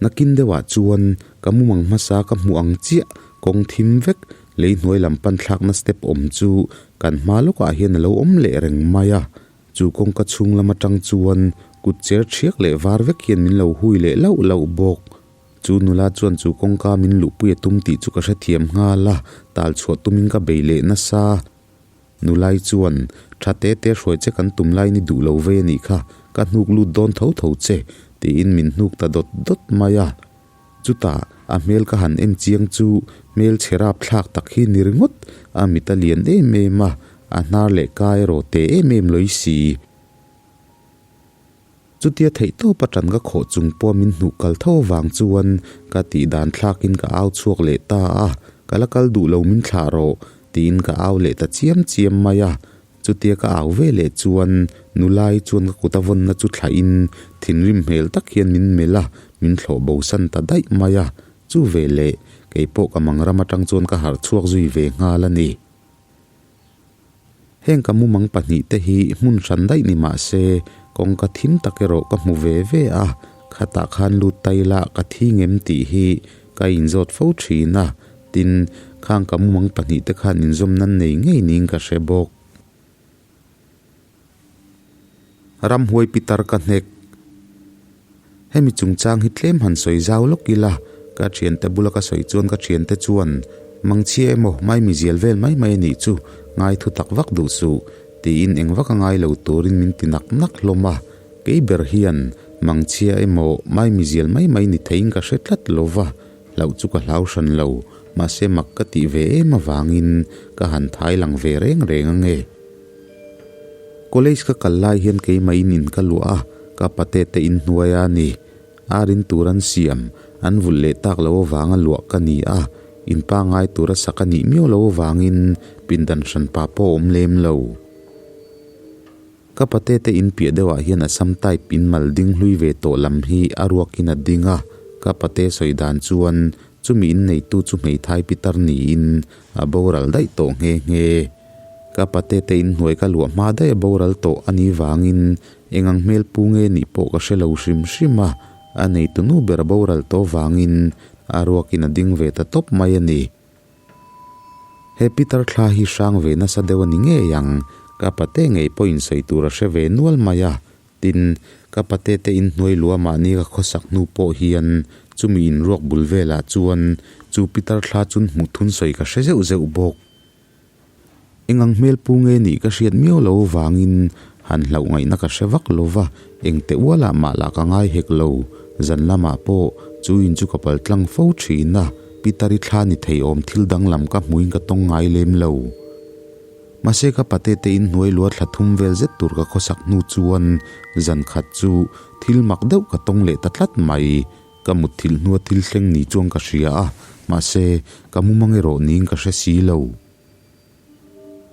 Nakin deuhah chuan ka mumang hmasa ka hmuh ang chiah, kawng thim vek, lei hnuai lam pan thlakna step awm chu kan hma lawkah hian a lo awm leh reng mai a. Chu kawngka chhung lam atang chuan kut cher thiak leh var vek hian min lo hui leh lauh lauh bawk. Chu nula chuan chu kawngka min luhpui a tum tih chu ka hrethiam nghal a, tal chhuah tumin ka bei leh nasa. Nulai chuan, Tha te te hruai che kan tum lai ni duh lo vei a nih kha, ka hnuk lut dawn tho tho che, tiin min hnuk ta dawt dawt mai a. Chutah, a hmel ka han en chiang chu hmel chhe rap thlak tak hi ni ringawt, a mit a lian em em a, a hnar leh ka erawh te em em lawih si. Chutia theihtawp a tan ka khawh chung pawh min hnuh kal tho avang chuan ka tih dan thlakin ka au chhuak leh ta a, ka la kal duh lo min thlah rawh tiin ka au leh ta chiam chiam mai a. Chutia ka au ve leh chuan nulai chuan ka kut a vawnna chu thlahin thinrim hmel tak hian min melh a, min thlawh bosan ta daih mai a. Chu ve leh kei pawh ka mangram atang chuan ka harh chhuak zui ve nghal a ni. Heng ka mumang pahnihte hi hmun hran daih ni mah se, kawngka thim tak erawh ka hmu ve ve a, khatah khan lut tai la ka thi ngem tih hi ka inzawt fo thin a. Tin, khang ka mumang pahnihte khan inzawmna nei ngei niin ka hre bawk. Ramhuai pitar ka hnek. Hemi chungchang hi tlem han sawi zau lawk ila, ka thiante bula ka sawi chuan ka thiante chuan, Mangchhia emaw, maimi zial vel mai mai a nih chu, ngai thu tak vak duh suh, tiin eng vak a ngai lo turin min ti nak nak hlawm a. Kei ber hian mangchhia emaw, maimi zial mai mai ni theiin ka hre tlat lo va, hlauh chu ka hlau hran lo, mahse mak ka tih ve em avangin ka han thai lang ve reng reng ange. College ka kal lai hian keimahin in ka luah a, ka pate te in hnuai a ni. Arin tur an siam, an vulh leh tak lo avanga luah ka ni a, in pangngai tura sak a nih miau lo avangin pindan hranpa pawh a awm lem lo. Ka pate te in piah deuhah hian Assam type in mal ding hlui ve tawh lam hi a ruakin a ding a, ka pate sawi dan chuan chumi in neitu chu hmeithai pitar niin a boral daih tawh nghe nghe. Ka pate te in hnuai ka luah hma daih a boral tawh a nih vangin eng ang hmel pu nge nih pawh ka hre lo hrim hrim a, a neitu nu ber a boral tawh vangin a ruakin a ding ve ta tawp mai a ni. He Peter thla hi hrang ve nasa deuh a ni ngei ang, ka pate ngei pawhin sawi tur a hre ve nual mai a, Tin, ka pate te in hnuai lua mahni ka khawsak hnu pawh hian chumi in ruak bul velah chuan chu pitar thla chun hmuh thun sawi ka hre zeuh zeuh bawk. Eng ang hmel pu nge nih ka hriat miau lo vangin han hlauh ngaihna ka hre vak lo va, eng teh ualah mah lah ka ngai hek lo. Zan lamah pawh chu in chu ka pal tlang fo thin a, pitari thla ni thei awm thil danglam ka hmuin ka tawng ngai lem lo. Mahse ka pate te in hnuai lua thla thum vel zet tur ka khawsak hnu chuan zan khat chu thil mak deuh ka tawng leh ta tlat mai. Ka mut thil hnua thil thleng ni chuan ka hria a, mahse ka mumang erawh niin ka hre si lo.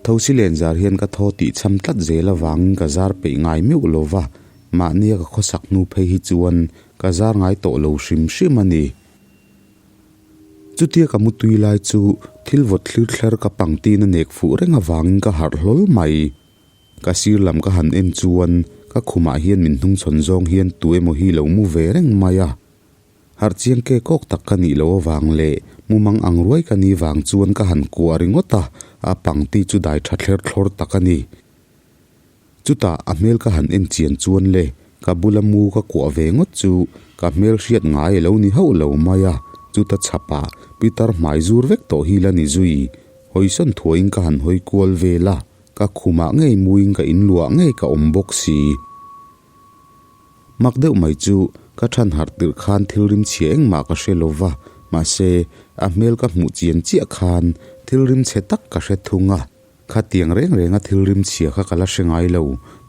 Thosi len zar hian ka thaw tih cham tlat zel avangin ka zar peih ngai meuh lo va, mahnia ka khawsak hnu phei hi chuan ka zar ngai tawh lo hrim hrim a ni. Chutia ka mutui lai chu thil vawt thlir thler ka pangtin a nek fuh reng avangin ka harh hlawl mai. Ka sir lam ka han en chuan ka khumah hian min hnungchhawn zawng hian tu emaw hi lo mu ve reng mai a. Harh chiang ke kawk tak ka nih loh avang leh mumang ang ruai ka nih vang chuan ka han kuah ringawt a, a pangti chu dai tha thler thlawr tak a ni. Chutah a hmel ka han en chian chuan le, ka bula mu ka kuah ve ngawt chu ka hmel hriat ngai a lo ni hauh lo mai a, chuta chhapah Peter hmai zur vek tawh hi la ni zui. Hawisawn thuaiin ka han hawi kual vel a, ka khumah ngei muin ka inluah ngei ka awm bawk si. Mak deuh mai chu ka than harh tirh khan thil rim chhia engmah ka hre lo va, mahse a hmel ka hmuh chian chiah khan thil rim chhe tak ka hre thung a. Khatiang reng renga thil rim chhia kha ka la hre ngai lo,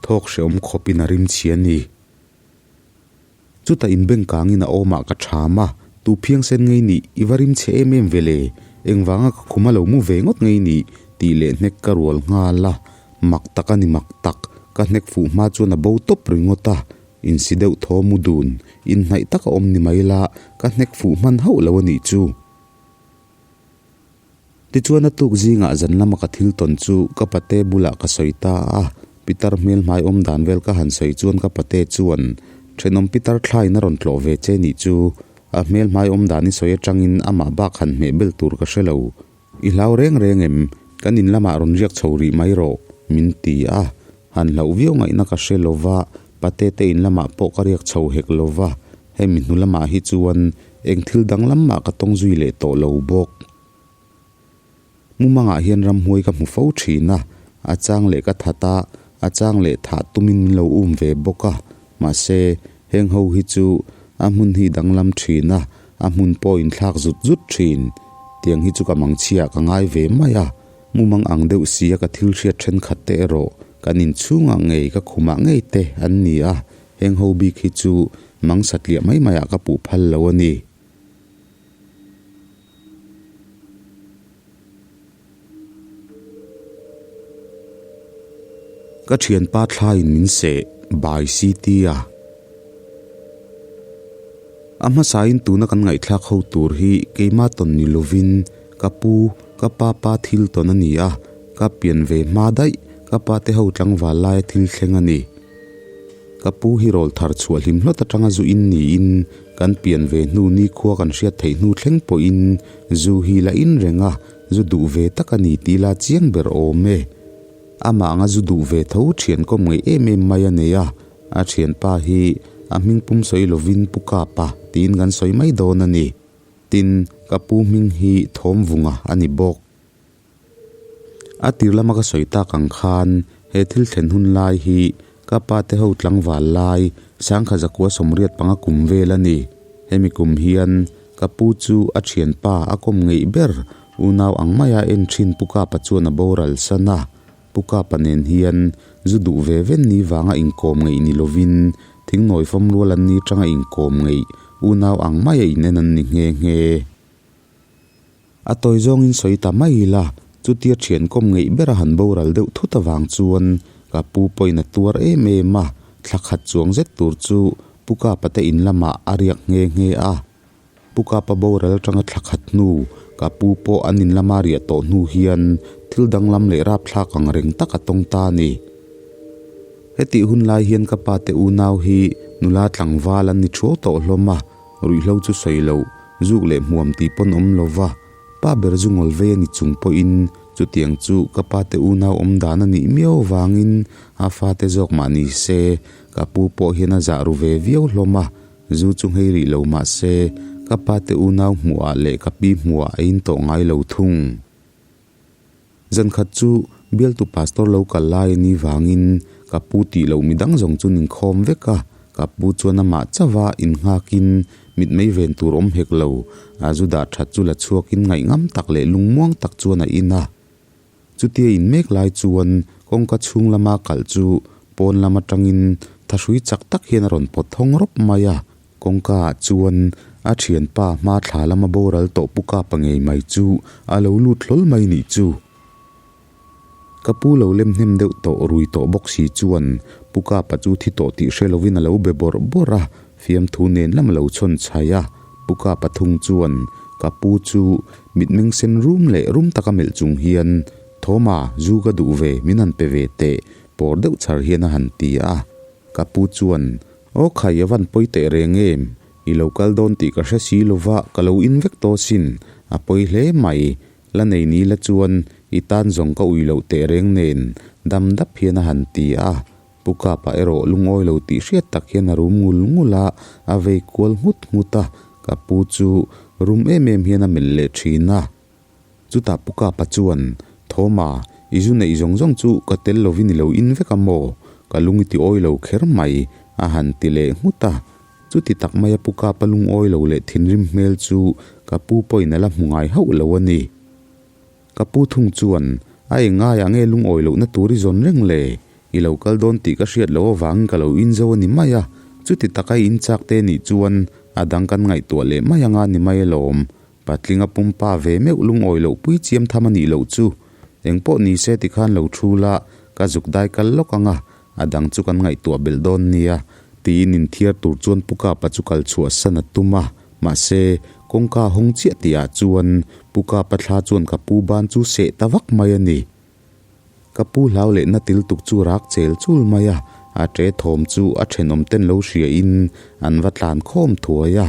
thawk hrehawm khawpin a rim chhia a ni. Chutah inbeng kangin a awmah ka ṭham a, tu phiang sen ngei nih, i va rim chhe em em ve le, engvanga ka khum a lo mu ve ngawt ngei nih, tih leh hnek ka rual nghal a, mak tak a ni mak tak, ka hnek fuh hma chuan a bo tawp ringawt a, insi deuh thaw mu dun, inhnaih tak a awm ni mai la, ka hnek fuh hman hauh lo a nih chu. Tichuan a tuk zingah zan lama ka thil tawn chu ka pate bulah ka sawi ta a, Pitar hmel hmai awm dan vel ka han sawi chuan ka pate chuan, Thenawm Pitar thlain a rawn tlawh ve che nih chu, a hmel hmai awm dan i sawi atangin amah bak han hmeh bel tur ka hre lo. I hlau reng reng em? Kan in lamah rawn riak chho rih mai rawh, min ti a. Han hlauh viau ngaihna ka hre lo va, pate te in lamah pawh ka riak chho hek lo va, hemi hnu lamah hi chuan eng thil danglam mah ka tawng zui leh tawh lo bawk. Mumangah hian ramhuai ka hmu fo thin a, a chang leh ka that a, a chang leh thah tumin min lo um ve bawk a, mahse heng ho hi chu a hmun hi danglam thin a, a hmun pawh inthlak zut zut thin. Tiang hi chu ka mangchhiah ka ngai ve mai a, mumang ang deuh sia ka thil hriat thenkhat te erawh kan inchhungah ngei ka khumah ngei te an ni a, heng ho bik hi chu mang satliah mai maiah ka puh phal lo a ni. Ka thianpa thlaiin min seh by CT-a. A hmasain tuna kan ngaihthlak ho tur hi keima tawn ni lovin ka pu, ka pa pa thil tawn a ni a, ka pian ve hma daih, ka pa te ho tlangval laia thil thleng a ni. Ka pu hi rawl thar chhuah hlim hlawt atanga zu in niin kan pian ve hnu nikhua kan hriat theih hnu thleng pawhin zu hi la in reng a, zu duh ve tak a ni tih la chiang ber awm e. Amah anga zu duh ve tho thian kawm ngeih em em mai a nei a, a thianpa hi a hming pum sawi lovin Pu Kapa tiin kan sawi mai dawn a ni. Tin, ka pu hming hi Thawmvunga a ni bawk. A tir lama ka sawi tak ang khan he thil thlen hun lai hi ka pa te ho tlangval lai sangkha zakua 85 kum vel a ni. Hemi kum hian ka pu chu a thianpa a kawm ngeih ber unau ang maia en thin Pu Kapa chuan a boral san a. Pu Kapa nen hian zu duh ve ven ni vanga inkawm ngeih ni lovin thingnawi fawm rual an ni tanga inkawm ngeih unau ang maia inen an ni nghe nghe. A tawi zawngin sawi ta mai ila, chutia thian kawm ngeih bera han boral deuh thut avang chuan ka pu pawhin a tuar em em a, thla khat chuang zet tur chu Pu Kapa te in lamah a riak nghe nghe a. Pu Kapa boral atanga thla khat hnu, ka pu pawh an in lama riah tawh hnu hian thil danglam leh rapthlak ang reng tak a tawng ta a ni. Hetih hun lai hian ka pa te unau hi nula tlangval an ni thuau tawh hlawm a, Ruihhlo chu sawi loh, zuk leh hmuam tih pawn awm lo va, pa ber zu ngawl vei a ni chung pawhin chutiang chu ka pa te unau awm dan a nih miau avangin a fate zawk mah ni se, ka pu pawh hian a zah ru ve viau hlawm a, zu chu nghei rih lo mah se, ka pa te unau hmuhah leh ka pi hmuhah a in tawh ngai lo thung. Zankhat chu bialtu pastor lo kal lai a ni vangin ka pu tih loh midang zawng chu nin khawm vek a, ka pu chuan amah chauha innghakin mitmei ven tur awm hek lo, a zu dah that chu la chhuakin ngaihngam tak leh lungmuang tak chuan a in a. Chutia in mek lai chuan kawngka chhung lama kalh chu pawn lam atangin thahrui chak tak hian a rawn pawt thawng rawp mai a, Kawngka ah chuan a thianpa hma thla lama boral tawh pu kapa ngei mai chu a lo lut hlawl mai nih chu. Ka pu lo lem hnem deuh tawh rui tawh bawk si chuan pu kapa chu thi tawh tih hre lovin a lo be bawrh bawrh a, fiamthu nen lam a lo chhawn chhai a. Pu kapa thung chuan ka pu chu mitmeng sen rum leh rum taka melh chung hian, Thawma, zu ka duh ve, min han pe ve teh, pawr deuh chhar hian a han ti a. Ka pu chuan Aw khai a van pawi teh reng em? I lo kal dawn tih ka hre si lova ka lo in vek tawh sin, a pawi hle mai. La nei ni la chuan i tan zawng ka ui loh teh reng nen dam dap hian a han ti a. Pu Kapa erawh lungawi lo tih hriat tak hian a rum ngul ngul a, a vei kual nghut nghut a, ka pu chu rum em em hian a melh leh thin a. Chutah Pu Kapa chuan, Thawma, i zu neih zawng zawng chu ka tel lovin i lo in vek a maw? Ka lung i ti awi lo kher mai, a han ti leh nghut a. Chuti tak maia Pu Kapa lungawi lo leh thinrim hmel chu ka pu pawhin a la hmu ngai hauh lo a ni. Ka pu thung chuan, A engaiah nge lungawi lohna tur i zawn reng le? I lo kal dawn tih ka hriat loh avangin ka lo in zo a ni mai a, chuti taka i inchak te nih chuan a dang kan ngaihtuah leh mai anga ni mai alawm. Patlinga pumpa ve meuh lungawi loh pui chiam tham a nih loh chu. Engpawh ni se tikhan lo thu la, ka zuk dai kal lawk ang a, a dang chu kan ngaihtuah belh dawn nia, tiin inthiar tur chuan Pu Kapa chu kal chhuah san a tum a. Mahse, kawngka hawng chiah tihah chuan Pu Kapa thla chuan ka pu ban chu seh ta vak mai a ni. Ka pu hlau leh na til tuk chu rak chel chul mai a, a ṭe thawm chu a ṭhenawm ten lo hriain an va tlan khawm thuai a.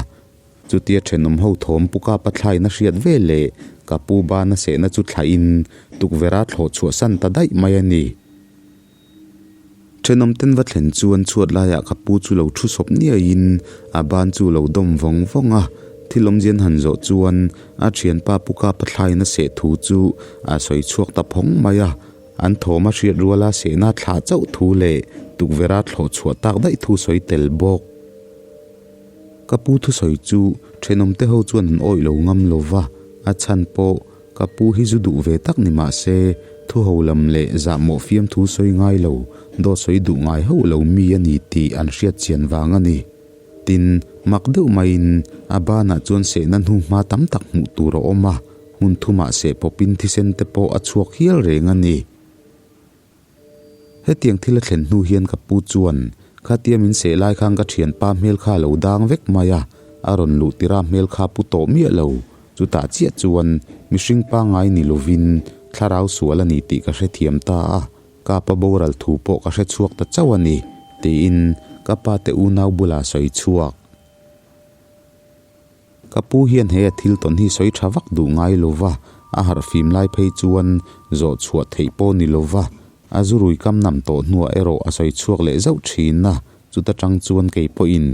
Chutia thenawm ho thawm pu kapa thlain a hriat ve leh ka pu bana sehna chu thlain tukverh a thlawh chhuahsan ta daih mai a ni. Thenawm ten va thlen chuan chhuat laiah ka pu chu lo thu sawp niaiin a ban chu lo dawm vawng vawng a, thil awmzian han zawh chuan a thianpa pu kapa thlain a seh thu chu a sawi chhuak ta phawng mai a, an thawm a hriat ruala sehna thlah chauh thu leh tukverh a thlawh chhuah tak daih thu sawi tel bawk. Ka pu thusawi chu thenawmte ho chuan an awih lo ngam lo va, a chhan pawh ka pu hi zu duh ve tak ni mah se, thu ho lam leh zahmawh fiam thu sawi ngai lo, dawt sawi duh ngai hauh lo mi a ni tih an hriat chian vang a ni. Tin, mak deuh maiin a banah chuan sehna hnu hma tam tak hmuh tur a awm a, hmun thumah seh pawpin thisen te pawh a chhuak hial reng a ni. Hetiang thil a thlen hnu hian ka pu chuan, Khatia min seh lai khan ka thianpa hmel kha a lo dang vek mai a, a rawn luh tirha hmel kha pu tawh miah lo. Chutah chiah chuan mihring pangngai ni lovin thlarau sual a ni tih ka hrethiam ta a, ka pa boral thu pawh ka hre chhuak ta chauh a ni, tiin ka pa te unau bulah sawi chhuak. Ka pu hian he a thil tawn hi sawi tha vak duh ngai lo va, a harh fim lai phei chuan zawh chhuah theih pawh ni lo va, a zu rui kam nam tawh hnuah erawh a sawi chhuak leh zauh thin a, chuta tang chuan kei pawhin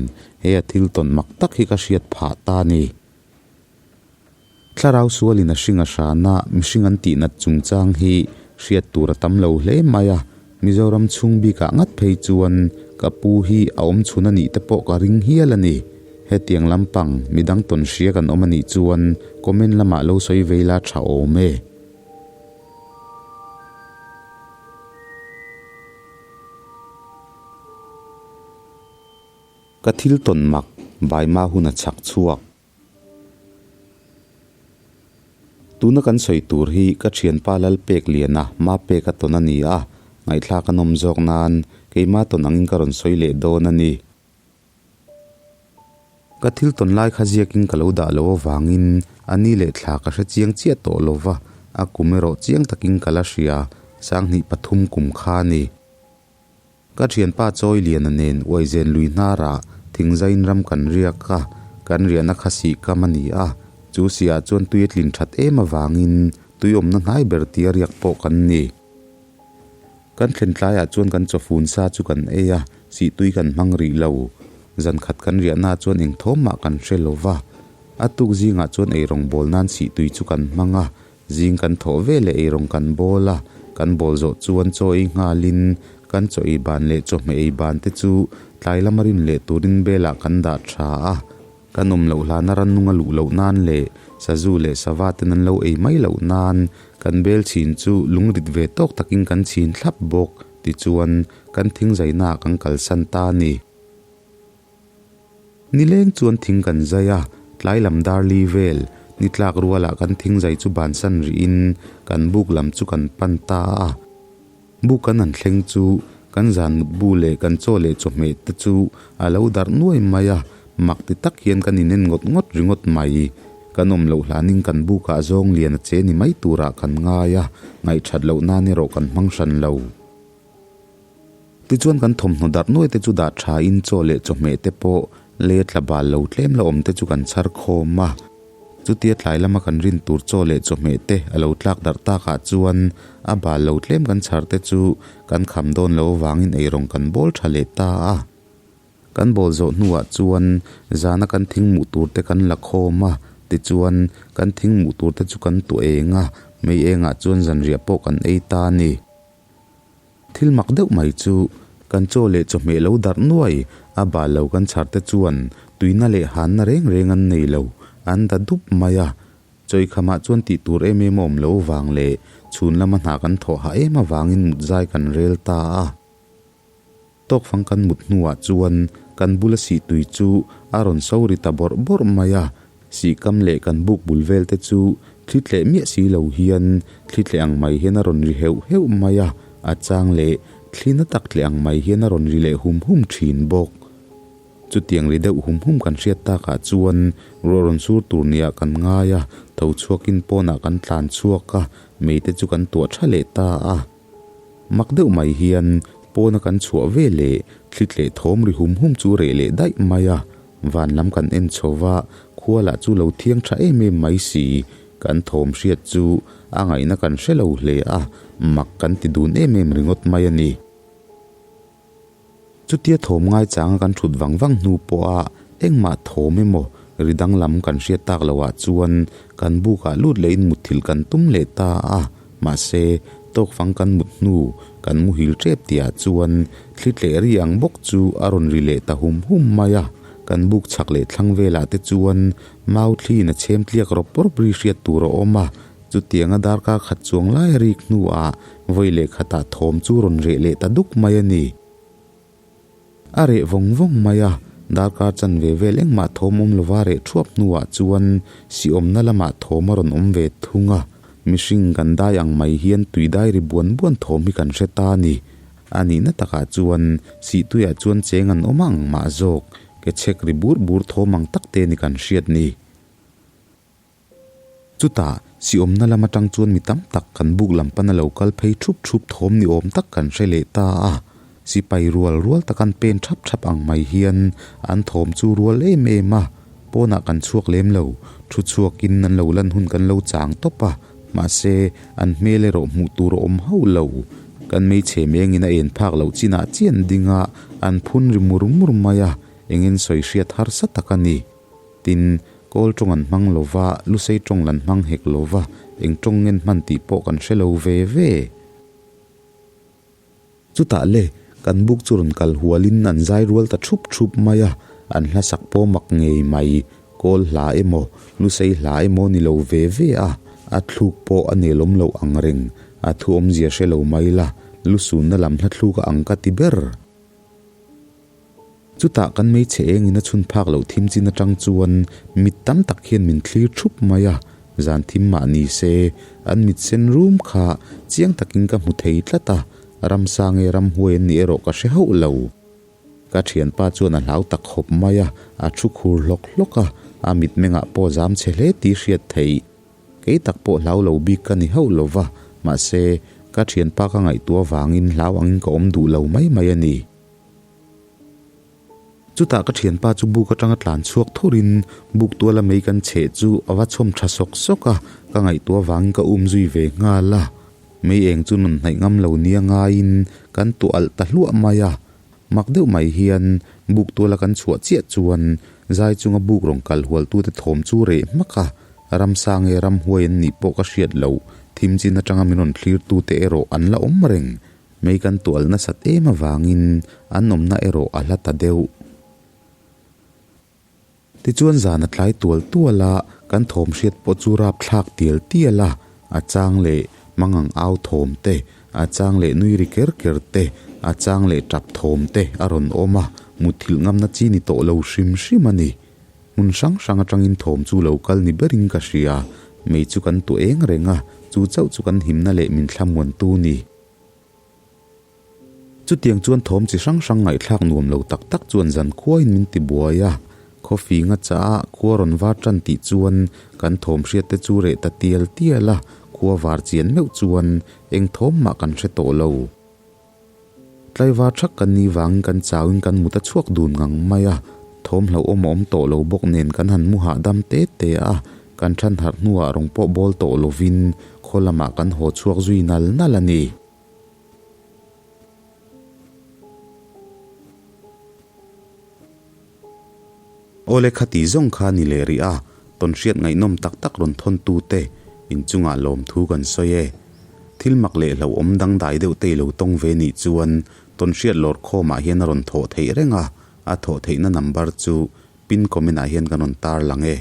he a thil tawn mak tak hi ka hriat phah ta a ni. Thlarau sualin a hring a hrana mihring an tihnat chungchang hi hriat tur a tam lo hle mai a, Mizoram chhung bikah ngat phei chuan ka pu hi a awm chhun a nih te pawh ka ring hial a ni. Hetiang lampang midang tawn hria kan awm a nih chuan comment lamah lo sawi vei la tha awm e. Ka thil tawn mak Baima hun a chhak chhuak. Tuna kan sawi tur hi ka thianpa Lalpekliana ma pek a tawn a ni a, ngaihthlak a nawm zawk nan keima tawn angin ka rawn sawi leh dawn a ni. Ka thil tawn lai kha ziakin ka lo dah lo avangin a ni leh thla ka hre chiang chiah tawh lo va, a kum erawh chiang takin ka la hria, 2003 kum kha a ni. Ka thianpa Chawi Liana nen Uaizen lui hnarah thingzain ram kan riak a, kan riahna kha sih kam a ni a, chu sihah chuan tui a tlin that em avangin tui awmna hnai ber tia riak pawh kan ni. Kan thlen tlaiah chuan kan chawfun sa chu kan ei a, sih tui kan hmang rih lo. Zan khat kan riahnaah chuan eng thawm mah kan hre lo va, a tuk zingah chuan eirawng bawl nan sih tui chu kan hmang a, Zing kan thawh ve leh eirawng kan bawl a, kan bawl zawh chuan chaw ei nghalin kan chaw ei ban leh chawhmeh ei ban te chu tlai lama rin leh turin belah kan dah tha a. Kan awm loh hlana rannung a luh loh nan leh sazu leh sava ten an lo ei mai loh nan kan bel chhin chu lungrit ve tawk takin kan chhin thlap bawk tichuan kan thingzaina ah kan kalsan ta a ni. Nileng chuan thing kan zai a, tlai lam dar li vel, ni tlak rualah kan thing zai chu bansan rihin kan buk lam chu kan pan ta a. Buk kan han thleng chu kan zan mut bu leh kan chaw leh chawhmeh te chu a lo darh nuai mai a, mak ti tak hian kan inen ngawt ngawt ringawt mai. Kan awm loh hlanin kan bukah zawng lian a che ni mai turah kan ngai a, ngaihthat loh nan erawh kan hmang hran lo. Tichuan kan thawmhnaw darh nuai te chu dah tha in chaw leh chawhmeh te pawh lei a tla bal lo tlem la awm te chu kan chhar khawm a. Chutia tlai lama kan rin tur chaw leh chawhmeh te a lo tlak darh takah chuan a bal lo tlem kan chhar te chu kan kham dawn lo avangin eirawng kan bawl tha leh ta a. Kan bawl zawh hnuah chuan zana kan thing hmuh tur te kan la khawm a, tichuan kan thing hmuh tur te chu kan tuah eng a, mei engah chuan zanriah pawh kan ei ta a ni. Thil mak deuh mai chu kan chaw leh chawhmeh lo darh nuai a bal lo kan chhar te chuan tuina leh hanna reng reng an nei lo, an da dup mai a. Chawikhamah chuan tih tur em em a awm lo vang leh chhun lama hna kan thawh hah em avangin mut zai kan rel ta a. Tawkfang kan mut hnuah chuan kan bula sih tui chu a rawn so ri ta bawrh bawrh mai a, sihkam leh kan buk bul vel te chu thli tleh miah si lo hian thli tleh ang mai hian a rawn ri heuh heuh mai a, a chang leh thli na tak tleh ang mai hian a rawn ri leh hum hum thin bawk. Chutiang ri deuh hum hum kan hriat takah chuan ruah rawn sur tur niah kan ngai a, tho chhuakin pawnah kan tlan chhuak a, mei te chu kan tuah tha leh ta a. Mak deuh mai hian pawna kan chhuah ve leh thli tleh thawm ri hum hum chu reh leh daih mai a, van lam kan en chho va, khua lah chu lo thiang tha em em mai si, kan thawm hriat chu a ngaihna kan hre lo hle a, mak kan ti dun em em ringawt mai a ni. Chutia thawm ngaichanga kan thut vang vang hnu pawha engmah thawm emaw ri danglam kan hriat tak lohah chuan kan bukah lut lehin mutthilh kan tum leh ta a, mahse tawkfang kan mut hnu kan muhil tep tihah chuan thli tleh ri ang bawk chu a rawn ri leh ta hum hum mai a, kan buk chhak leh thlang velah te chuan mau thliin a chhem tliak rawp rawp ri hriat tur a awm a, chutianga darkar khat chuang lai a rik hnuah Vawi leh khatah thawm chu rawn reh leh ta duk mai a ni. A reh vawng vawng mai a, darkar chanve vel engmah thawm awm lova reh thuap hnuah chuan siawmna lamah thawm a rawn awm ve thung a, mihring kan dai ang mai hian tui dai ri buan buan thawm hi kan hre ta a ni. A nihna takah chuan sihtuiah chuan cheng an awm ang mah zawk, ke chhek ri bur bur thawm ang tak te ni kan hriat ni. Chutah, siawmna lam atang chuan mi tam tak kan buk lam pana lo kal phei thup thup thawm ni awm tak kan hre leh ta a. Sipai rual rual tak an pen thap thap ang mai hian an thawm chu rual em em a, pawnah kan chhuak lem lo, thu chhuakin an lo lan hun kan lo chang tawp a, mahse an hmel erawh hmuh tur a awm hauh lo. Kan hmeichhe mengin a en phak loh chinah chian ding a, an phun ri mur mur mai a, engin sawi hriat harsa tak a ni. Tin, kawl tawng an hmang lo va, lusei tawng lan hmang hek lo va, eng tawng ngen hman tih pawh kan hre lo ve ve. Chutah le, kan buk chu rawn kal hualin an zai rual ta thup thup mai a, an hla sak pawh mak ngei mai, kawl hla emaw, lusei hla emaw ni lo ve ve a, a thluk pawh a nelawm loh ang reng, a thu awmzia hre lo mai la, lusunna lam hla thluk a ang ka ti ber. Chutah kan hmeichhe engin a chhun phak loh thim chin atang chuan mit tam tak hian min thlir thup mai a, zan thim mah ni se an mit sen rum kha chiang takin ka hmu thei tlat a, ramsa nge ramhuai an nih erawh ka hre hauh lo. Ka thianpa chuan a hlau tak khawp mai a, a thu khur hlawk hlawk a, a mitmengah pawh zam chhe hle tih hriat theih. Kei tak pawh hlau lo bik ka ni hauh lo va, mahse ka thianpa ka ngaihtuah vangin hlau angin ka awm duh lo mai mai a ni. Chutah ka thianpa chu buk atanga tlan chhuak thurin buk tuala mei kan chheh chu a va chhawm tha sawk sawk a, ka ngaihtuah vangin ka um zui ve nghal a. Mei eng chu nun hnaih ngam lo nia ngaiin kan tuah alh ta hluah mai a. Mak deuh mai hian buk tuala kan chhuah chiah chuan zai chunga buk rawn kal hualtute thawm chu reh hmak a, ramsa nge ramhuai an nih pawh ka hriat loh, thim chin atanga min rawn thlirtute erawh an la awm reng. Mei kan tual nasat em avangin an awmna erawh a hla ta deuh. Tichuan zan a tlai tual tual a, kan thawm hriat pawh chu rap thlak tial tial a, a chang leh mangang au thawm te, a chang leh nui ri ker ker te, a chang leh tap thawm te a rawn awm a, mutthilh ngamna chi ni tawh lo hrim hrim a ni. Hmun hrang hrang atangin thawm chu lo kal ni berin ka hria, mei chu kan tuah eng reng a, chu chauh chu kan himna leh min thlamuantu ni. Chutiang chuan thawm chi hrang hrang ngaihthlak nuam lo tak tak chuan zan khuain min ti buai a, khawfi nga chah a khua rawn var tan tih chuan kan thawm hriat te chu reh ta tial tial a, khua var chian meuh chuan eng thawm mah kan hre tawh lo. Tlaivar thak kan ni vangin kan chauin kan mut a chhuak dun ngang mai a, thawm hlauhawm a awm tawh lo bawk nen kan han mu hahdam te te a, kan than harh hnuah rawng pawh bawl tawh lovin khaw lamah kan haw chhuak zui nal nal a ni. Awle khati zawng kha ni leh rih a, tawnhriat ngaihnawm tak tak rawn thawn tute inchungah lawmthu kan sawi e. Thil mak leh hlauhawm dangdai deuh te i lo tawng ve nih chuan tawnhriat lawr khawmah hian a rawn thawh theih reng a, a thawh theihna number chu pin comment ah hian kan rawn tar lang e.